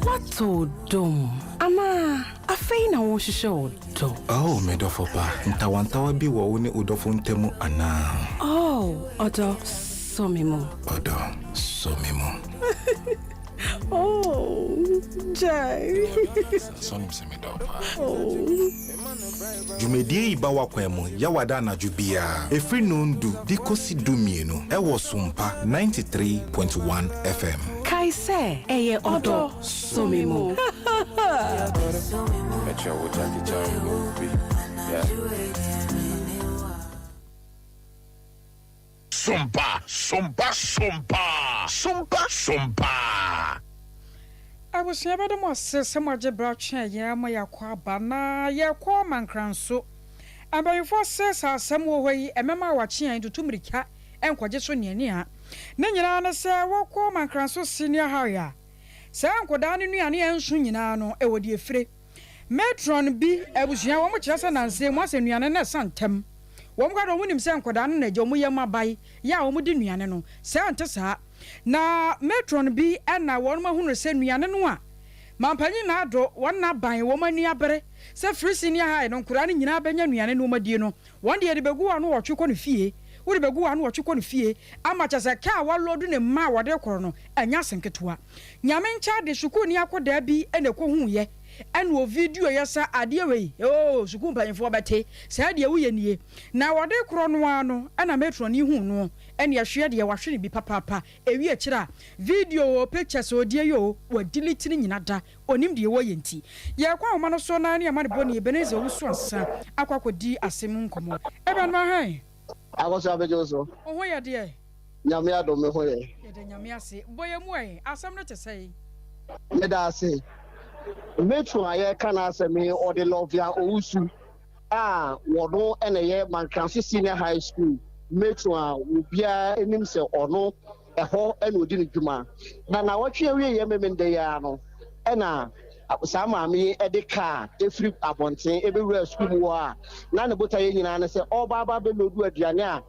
[SPEAKER 15] Woatɔ ɔdɔ mu anaa afei na worehwehwɛ ɔdɔ?
[SPEAKER 16] Oh, me dɔfo pa, ntawantawa bi wɔ wo ne wo dɔfo ntam anaa?
[SPEAKER 15] Oh, ɔdɔ, sɔ me mu.
[SPEAKER 16] Ɔdɔ, sɔ me mu.
[SPEAKER 15] Oh, gyae.
[SPEAKER 16] Sɛ wonim sɛ medɔ wo paa. Oh. Dwumadie yi ba w'akwan mu Yawada anadwo biara ɛfiri nondu de kɔsi dumienu ɛwɔ Sompa 93.1 FM.
[SPEAKER 15] Kae sɛ, ɛyɛ ɔdɔ sɔ me mu.
[SPEAKER 3] Sompa, sompa, sompa, sompa, sompa.
[SPEAKER 1] Abusua bɛda mo ase sɛ moagye berɛ atwɛn yɛn ama yɛakɔ aba na yɛrekɔ Mankranso. Mpanyinfoɔ se sɛ asɛm wɔ hɔ yi ɛmɛma a wakye yɛn tutu mmirika nkɔgye so neanea. Ne nyinaa ne sɛ wɔkɔ Mankranso Senior High a saa nkɔdaa no nnuane a ɛnso nyinaa no ɛwɔ deɛ ɛfire. Matron bi abusua wɔn kyerɛ sɛ nansa yi mu asɛ nnuane no ɛsa ntɛm. Wɔn ka dɛ wɔn nim sɛ nkwadaa no na agya wɔn yam abae yɛ a wɔn di nnuane no. Sɛ ɛnte saa na matron bi na wɔn ahunu sɛ nnuane no a mampanyin na ado wɔn na aban wɔn ani abere sɛ firi senior high no nkwadaa no nyinaa bɛnya nnuane no wɔn adie no wɔn deɛ de bɛgu wɔn ano wɔtwe kɔ no fie wode bɛgu wɔn ano wɔtwe kɔ no fie ama kyɛ sɛ kaa wɔalɔdu ne mma a wɔde korɔ no ɛnyɛ asenketewa. Nyame nkyɛ ade sukuuni akodaa bi na ɛkɔhuuiɛ ɛna ɔvideo yɛ sɛ adeɛ wei oo sukuu mpanyinfoɔ bɛte saa deɛ woyɛ nie na wɔde korɔ no ara no ɛna matron yi huu noɔ ɛne ɛhweɛ deɛ wahwe no bi papaapa ɛwi akyire a video oo pictures oo deɛ yi oo wa delete ne nyina da ɔnim deɛ wɔyɛ nti yɛkɔ ahoma no so na ne ɛma ne bɔne Ebenezer Owusu Ansah akɔ akɔdi asɛm mu nkɔmmɔ Eben Mahan.
[SPEAKER 17] Akɔso abɛgye wo so.
[SPEAKER 1] Wo ho yɛ deɛ?
[SPEAKER 17] Nyame adom me ho yɛ.
[SPEAKER 1] Yɛda Nyame ase. Bɔ yɛn mu ɛ, asɛm no te sɛn?
[SPEAKER 17] Meda ase. Matron a yɛreka n'asɛm yi, ɔde Lovia Owusu a wɔno na ɛyɛ Mankraso Senior High School matron a obiara nim sɛ ɔno ɛhɔ na ɔdi ne dwuma. Na nawɔtwe awieeɛ Memenda yi ara no na saa maame yi de kaa ɛfiri abɔnten ɛbɛwuraa sukuu mu hɔ a na ne botaeɛ nyinaa ne sɛ ɔreba aba abɛloodu aduane a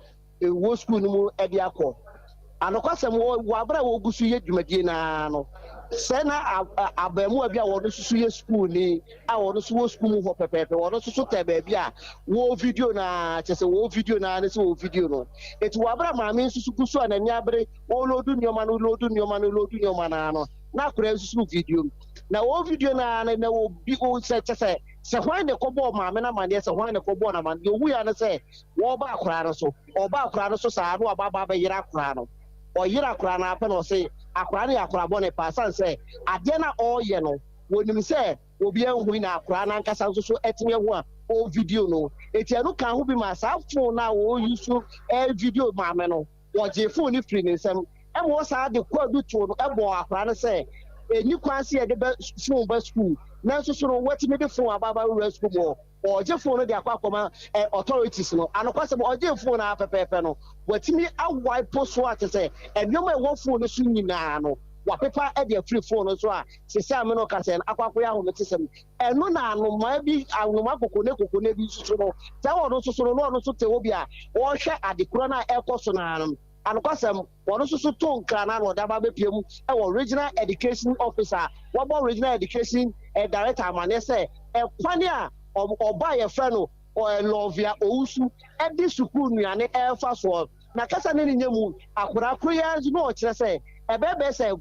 [SPEAKER 17] wɔ sukuu no mu de akɔ. Anokwasɛm, wɔ bere a wogu so yɛ dwumadie no ara no, sɛ na abaamuwa bi a ɔno nso so yɛ sukuuni a ɔno nso wɔ sukuu mu hɔ pɛpɛɛpɛ, ɔno nso so tɛ baabi a wɔ video no ara, kyerɛ sɛ wɔ video no ara ne sɛ wɔ video no. Eti wɔ abere a maame nso so gu so a n'ani abere ɔloodu nneɛma no, loodu nneɛma no, loodu nneɛma no ara no, na akwadaa nso so video. Na wɔ video no ara no, na obi sɛ kyerɛ sɛ sɛ hwan na ɛkɔbɔɔ maame no amaneɛ, sɛ hwan na ɛkɔbɔɔ no amaneɛ, deɛ ohui ara ne sɛ Wɔreba akwadaa no so. Ɔba akwadaa no so saa na waba aba abɛyera akwadaa no. Ɔyera akwadaa no ara pɛ na ɔse akwadaa no yɛ akwadaa bɔne paa sane sɛ adeɛ no a ɔreyɛ no wɔnim sɛ obiara nhui na akwadaa no ankasa nso so atumi ahu a ɔrevideo no. Enti ɛno kaa ho bi maa saa phone no a ɔreuse revideo maame no, wɔgyee phone no firii ne nsam ma wɔsan de kwaadu too no bɔɔ akwadaa no sɛ ɛnni kwan sɛ yɛde bɛ phone ba sukuu nanso so no watumi de phone aba abɛwura sukuu mu hɔ. Ɔregye phone no de akɔ akɔma eh, authorities no. Anokwasɛm, ɔgyee phone no ara pɛpɛɛpɛ no, watumi awipe so a kyerɛ sɛ nneɛma a ɛwɔ phone no so nyinaa no, wapepa de afiri phone no so a seesei a me ne wo kasa yi no, akɔ akɔyɛ ahometesɛm. Ɛno na anomaa bi, anomaa kokone kokone bi nso so no, sɛ ɔno nso so no, na ɔno nso te hɔ bi a ɔrehwɛ ade korɔ no a ɛrekɔ so no ara no. Anokwasɛm, wɔn nso so too nkra no ara na wɔde aba abɛpue mu wɔ Regional Education Office a wɔabɔ Regional Education Director amanneɛ sɛ ɛkwan a ɔba a yɛfrɛ no Lovia Owusu de sukuu nnuane refa soɔ na kasa ne ne nyɛ mu akwadaa koro yi ara nso na ɔkyerɛ sɛ ɛbɛyɛ sɛ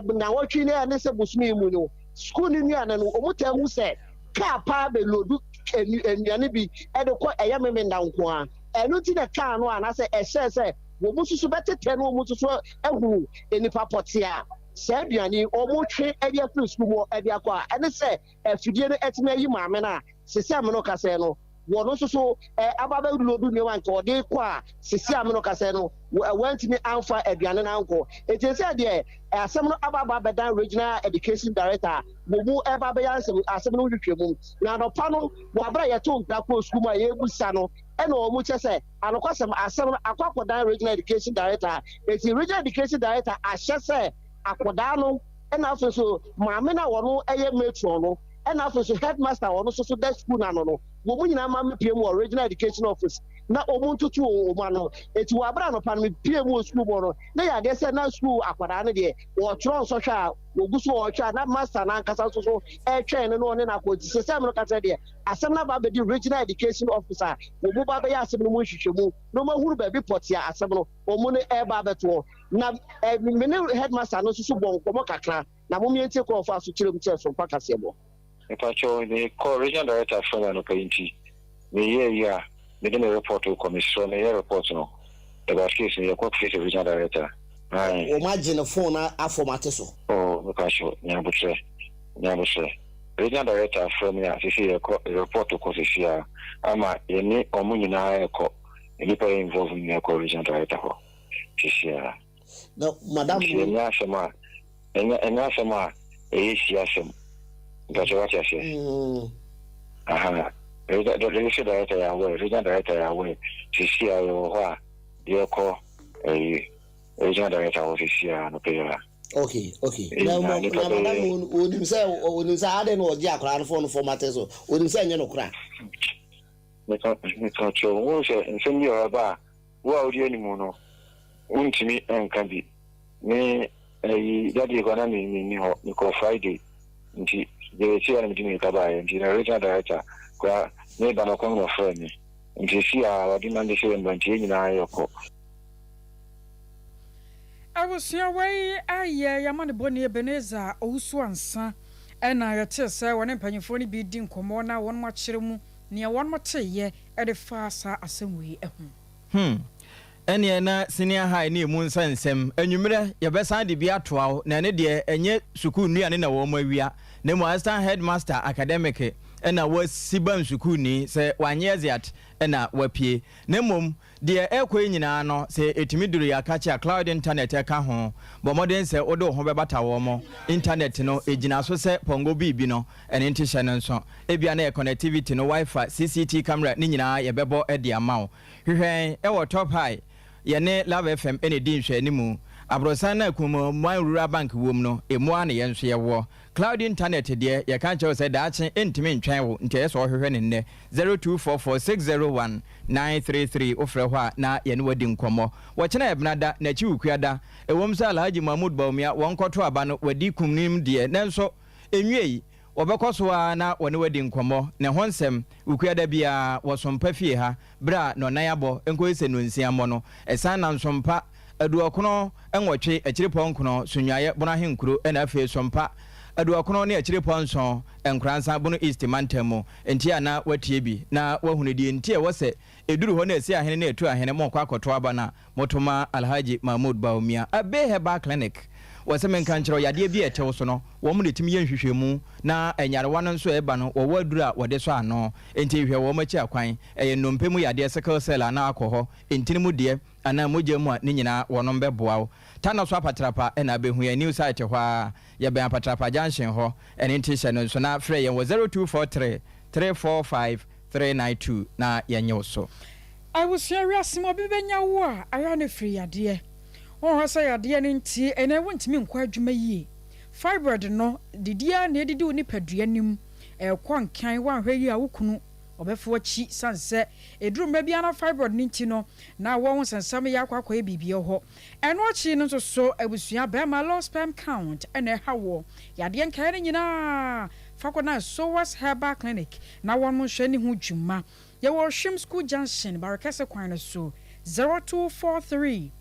[SPEAKER 17] nnawɔtwe ne ne sɛ bosome yi mu no sukuu no nnuane no wɔn taa hu sɛ kaa paa bɛlodu nnuane bi de kɔ ɛyɛ Memenda nko ara. Ɛno nti na ɛkaa no anaasɛ ɛhyɛɛ sɛ wɔn nso so bɛtetɛ na wɔn nso so ahunu nnipa pɔtee a saa aduane yi wɔretwe de afiri sukuu mu hɔ de akɔ a, ɛne sɛ afidie no atumi ayi maame no a sese a me ne wo kasa yi no, wɔn nso so aba abɛlodu nneɛma nka ɔde kɔ a sese a me ne wo kasa yi no, wantumi amfa aduane no ankɔ. Enti sɛ deɛ asɛm no aba aba abɛdan Regional Education Director a wɔn mu ɛba abɛyɛ asɛm asɛm no ho nhwehwɛmu. Na anɔpa no, wɔ abere a yɛto nkra kɔɔ sukuu mu a yɛrebisa no, ɛna wɔn kyɛ sɛ anokwasɛm asɛm no akɔ akɔdan Regional Education Director. Enti Regional Education Director ahyɛ sɛ akɔdaa no ɛna afei nso maame no a ɔno yɛ matron no ɛna afei nso headmaster a ɔno nso so da sukuu no ano no, wɔn nyinaa ma mepue mu wɔ Regional Education Office na wɔn ntoto wɔn ano. Eti wɔ abere anɔpa no mepue mu wɔ sukuu mu no, na yɛ adeɛ sɛ na sukuu akwadaa no deɛ wɔtwerɛ nsɔhwɛ a wɔgu so wɔretwerɛ a na master no ankasa nso so ɛretwɛn no na ɔne no akɔ. Nti sɛ sɛ meno ka kyerɛ deɛ asɛm no aba abɛdi Regional Education Office a wɔn mu ba bɛyɛ asɛm no mu nhwehwɛmu na wɔn ahunu baabi pɔtee a asɛm no wɔn no ɛreba abɛtoɔ. Na me ne headmaster no nso so bɔ nkɔmmɔ kakra na mom yɛntie kwan a ɔfaa so kyerɛ mu kyerɛ Sompa kaseɛbɔ.
[SPEAKER 18] Mepakyɛw me kɔ regional director frɛ me anɔpa yi nti me yɛ ayi a me de me report rekɔ me srɛ me yɛ report no about case no yɛ kɔ face regional director ae.
[SPEAKER 19] Wɔn agye ne phone no afɔmate so.
[SPEAKER 18] Oh mepakyɛw nya abotrɛ nya abotrɛ regional director afrɛ me a sesei yɛ kɔ report kɔ sesei a ama yɛ ne ɔmo nyinaa ɛkɔ nnipa yɛ involve nyinaa kɔ regional director hɔ. sisi ara.
[SPEAKER 19] Na madam
[SPEAKER 18] Nti ɛnyɛ asɛm a ɛnyɛ ɛnyɛ asɛm a ɛyɛ si asɛm. Mpakyɛ wate aseɛ?
[SPEAKER 19] Mm.
[SPEAKER 18] Aha. The the the director yɛ aware, regional director yɛ aware. Sisi a yɛwɔ hɔ a yɛkɔ ɛyi regional director hɔ sisi a anɔpɛ yi ara.
[SPEAKER 19] Okay, okay. Na na na madam onim sɛ onim sɛ adɛn na ɔgye akwaraa no fɔn no fɔmate so onim sɛ ɛnyɛ nokora.
[SPEAKER 18] Meka meka kyerɛ wo sɛ nsɛm bi a ɛba a Wo a wodi anim no, wontumi nka bi. Me ayi that day koraa na me menni hɔ, mekɔɔ Friday nti deɛ ɛsii a na mede mirika baeɛ nti na regional director koraa meba no ɔkɔm na ɔfrɛɛ me nti ɛsii a wɔde Monday sɛ yɛmmra nti yɛn nyinaa yɛkɔ.
[SPEAKER 1] Abusua wei ayɛ y'amanebɔni Ebenezer Owusu Ansah ɛna yɛtee sɛ wɔne mpanyinfoɔ no bi redi nkɔmmɔ na wɔnom akyerɛ mu nea wɔnom teeɛ de fa saa asɛm wei ho.
[SPEAKER 2] Hmm. Ɛneɛ na senior high ne ɛmu nsɛnsɛm. Anwummerɛ yɛbɛsan de bi atoa wo, na ɛno deɛ ɛnyɛ sukuu nnuane na wɔn awia, na mmom assistant headmaster academic na wasi bam sukuuni, sɛ wanyɛ exeat na wapue. Na mmom deɛ ɛrekɔ yi nyinaa no, sɛ ɛtumi duru yɛn akakye a cloud internet ka ho. Bɔ mmɔden sɛ wode wo ho bɛbata wɔn. Internet no, ɛgyina so sɛ pɔnkɔ biribi no, Ɛno nti hyɛ no nso. Ebia na ɛyɛ connectivity no, Wi-Fi, CCT camera ne nyinaa yɛbɛbɔ de ama wo. Hwehwɛ yɛn wɔ Top High, yɛne Love FM na ɛdi nhwɛanimu. Aborosan no a Kumaman Rural Bank wom no, ɛmu ara na yɛn nso yɛwɔ. Cloud internet deɛ, yɛka kyerɛ wo sɛ daakye ɛntumi ntwɛn wo, nti ɛyɛ sɛ wohwehwɛ no nnɛ. 0244 601 933, wofrɛ hɔ a na yɛne wo adi nkɔmmɔ. Wɔkyena Ɛbenada, n'akyi Wukuada. Ɛwom sɛ Alhaji Mahmood Bawumia, wɔnkɔto aba no, wadi kumnim deɛ, nanso, Enwiei, wɔbɛkɔ so ara na wɔne wo adi nkɔmmɔ, ne ho nsɛm, Wukuada biara, wɔ Sompa fie ha, bere a nnɔnnan abɔ nkosi sɛ nnɔnsia mmɔ no. Ɛsan nam Sompa, aduɔkron nwɔtwe, akyirepɔ nkron, Sunyuaeɛ, Bono Ahenkuro, ɛna afei Sompa, aduɔkron ne akyirepɔ nson, Nkoransa, Bono East mantam mu. Enti a na woatie bi, na woahunu deɛ nti a ɛwɔ sɛ ɛduru hɔ na ɛsi ahene ne ɛtu ahene ma wɔkɔ akɔto aba no a, Moto ma Alhaji Mahmood Bawumia, Abbey Herbal Clinic. Wɔ sɛ menka nkyerɛ wo, yadeɛ bi a ɛte wo so no, wɔn na ɛtumi yɛ nhwehwɛmu, na nyarewa no nso a ɛba no, wɔwɔ aduro a wɔde sɔ ano. Enti hwehwɛ wɔn akyi akwan. Ɛyɛ nnompe mu yadeɛ, sickle cell anaa akɔ hɔ, ntini mu deɛ, anaa mogya mu a, ne nyinaa wɔnom bɛboa wo. Tano so Apatrapa na abɛhu yɛn, New Site hɔ ara. Yɛbɛn Apatrapa Junction hɔ. Ɛno nti hyɛ no nso na frɛ yɛn wɔ 0243 345 392 na yɛnyɛ wo so.
[SPEAKER 1] Abusua wiase mu obi bɛnya wo a ayɛ a na ɛfiri yadeɛ. Wonhwɛ sɛ yadeɛ no nti ɛnɛ wontumi nkɔ adwuma yie. Fibroid no didi ara na ɛdidi wo nipadua no mu ɛrekɔ nkan woanhwɛ yie a wo kunu ɔbɛfa w'akyi sane sɛ ɛduru mmerɛ biara na fibroid no nti no na wo ho nsɛnsɛm yɛ akɔ akɔyɛ biribi wɔ hɔ. Ɛno akyi no nso so abusua bɛrima low sperm count na ɛha woɔ. Yadeɛ nkaeɛ no nyinaa fa kɔ na Sowas Herbal Clinic na wɔn nhwɛ ne ho dwuma. Yɛwɔ Ohwim School Junction, Barekɛse kwan no so, 0243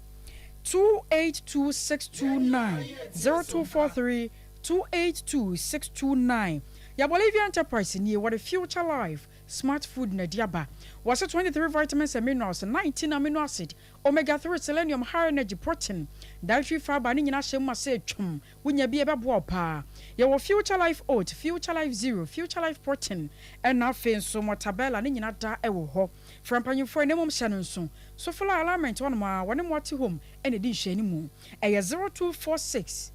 [SPEAKER 1] 282 629, 0243 282 629. Yɛ Bolivia Enterprise nie, wɔde Future Life. Smart Food na ɛde aba. Wɔse 23 vitamins and minerals, 19 amino acid, omega 3, selenium, high energy, protein, dietary fibre ne nyinaa hyɛ mu ma sɛ twom. Wonya bi a ɛbɛboa wo paa. Yɛwɔ Future Life Oat, Future Life Zero, Future Life Protein ɛna afei nso Mortabella ne nyinaa da wɔ hɔ. Frɛ mpanyimfoɔ yi na mmom hyɛ no nso. Sofola Alignment hɔnom a wɔne mo ate home na ɛdi nhwɛanimu. Ɛyɛ 0246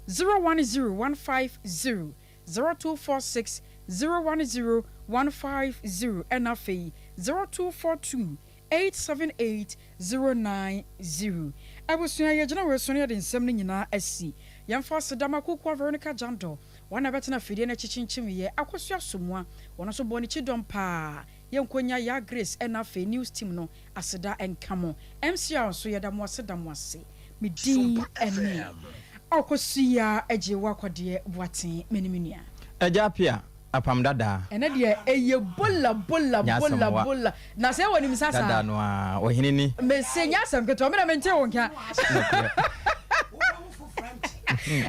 [SPEAKER 1] 010 150, 0246 010 150 ɛna afei 0242 878 090. Abusua, yɛgyina wei so na yɛde nsɛm no nyinaa asi. Yɛmfa aseda ma Kukuwa Veronica Jandor, wɔn na ɛbɛtena afidie no akyi kyinkyimiiɛ, Akosua Somoa, wɔn nso bɔɔ ne kyidɔm paa. Yɛnkɔnya Yaa Grace ɛna afei News Team no aseda nka mo. MCR nso yɛda mo ase da mo ase. Me din ne Akosua Agyewa Kɔdeɛ Boateng, me ne me nua.
[SPEAKER 2] Agya Appiah, Apam dadaa.
[SPEAKER 1] Ɛnɛ deɛ ɛyɛ bola bola
[SPEAKER 2] Nyɛ asɛm
[SPEAKER 1] bola
[SPEAKER 2] wa.
[SPEAKER 1] bola na sɛ wɔnim sa saa.
[SPEAKER 2] Dada no ara, ɔhene ni.
[SPEAKER 1] Mese nyɛ asɛm ketewa, me na mente wo nka.
[SPEAKER 2] Nokorɛ.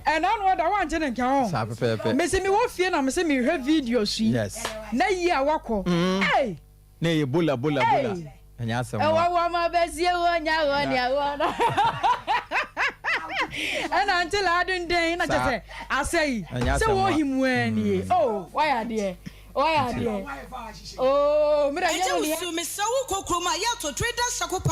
[SPEAKER 1] Ɛna ano ɔda wante ne nka ho.
[SPEAKER 2] Saa pɛpɛɛpɛ.
[SPEAKER 1] Mese mewɔ fie na mese mehwɛ videos yi.
[SPEAKER 2] Yes.
[SPEAKER 1] Na yie a wakɔ. Ei!
[SPEAKER 2] Na ɛyɛ bola bola bola.
[SPEAKER 1] Ei!
[SPEAKER 2] Ɛnyɛ asɛm
[SPEAKER 1] Ɛwɔ
[SPEAKER 2] wa.
[SPEAKER 1] wɔ ma bɛsie wɔ nya wɔ nea wɔ no. Ɛna nte laa denden na kyɛ sɛ asɛyi
[SPEAKER 2] Ɛnyɛ
[SPEAKER 1] sɛ
[SPEAKER 2] asɛm wa.
[SPEAKER 1] wɔhi mu anie. Oh, wayɛ adeɛ. Wayɛ adeɛ. Oh, mmerɛ nyɛ
[SPEAKER 20] Ɛgye
[SPEAKER 1] wo
[SPEAKER 20] wo
[SPEAKER 1] nea.
[SPEAKER 20] su mesrɛ wo kɔ kurom a yɛ to trader sako pa.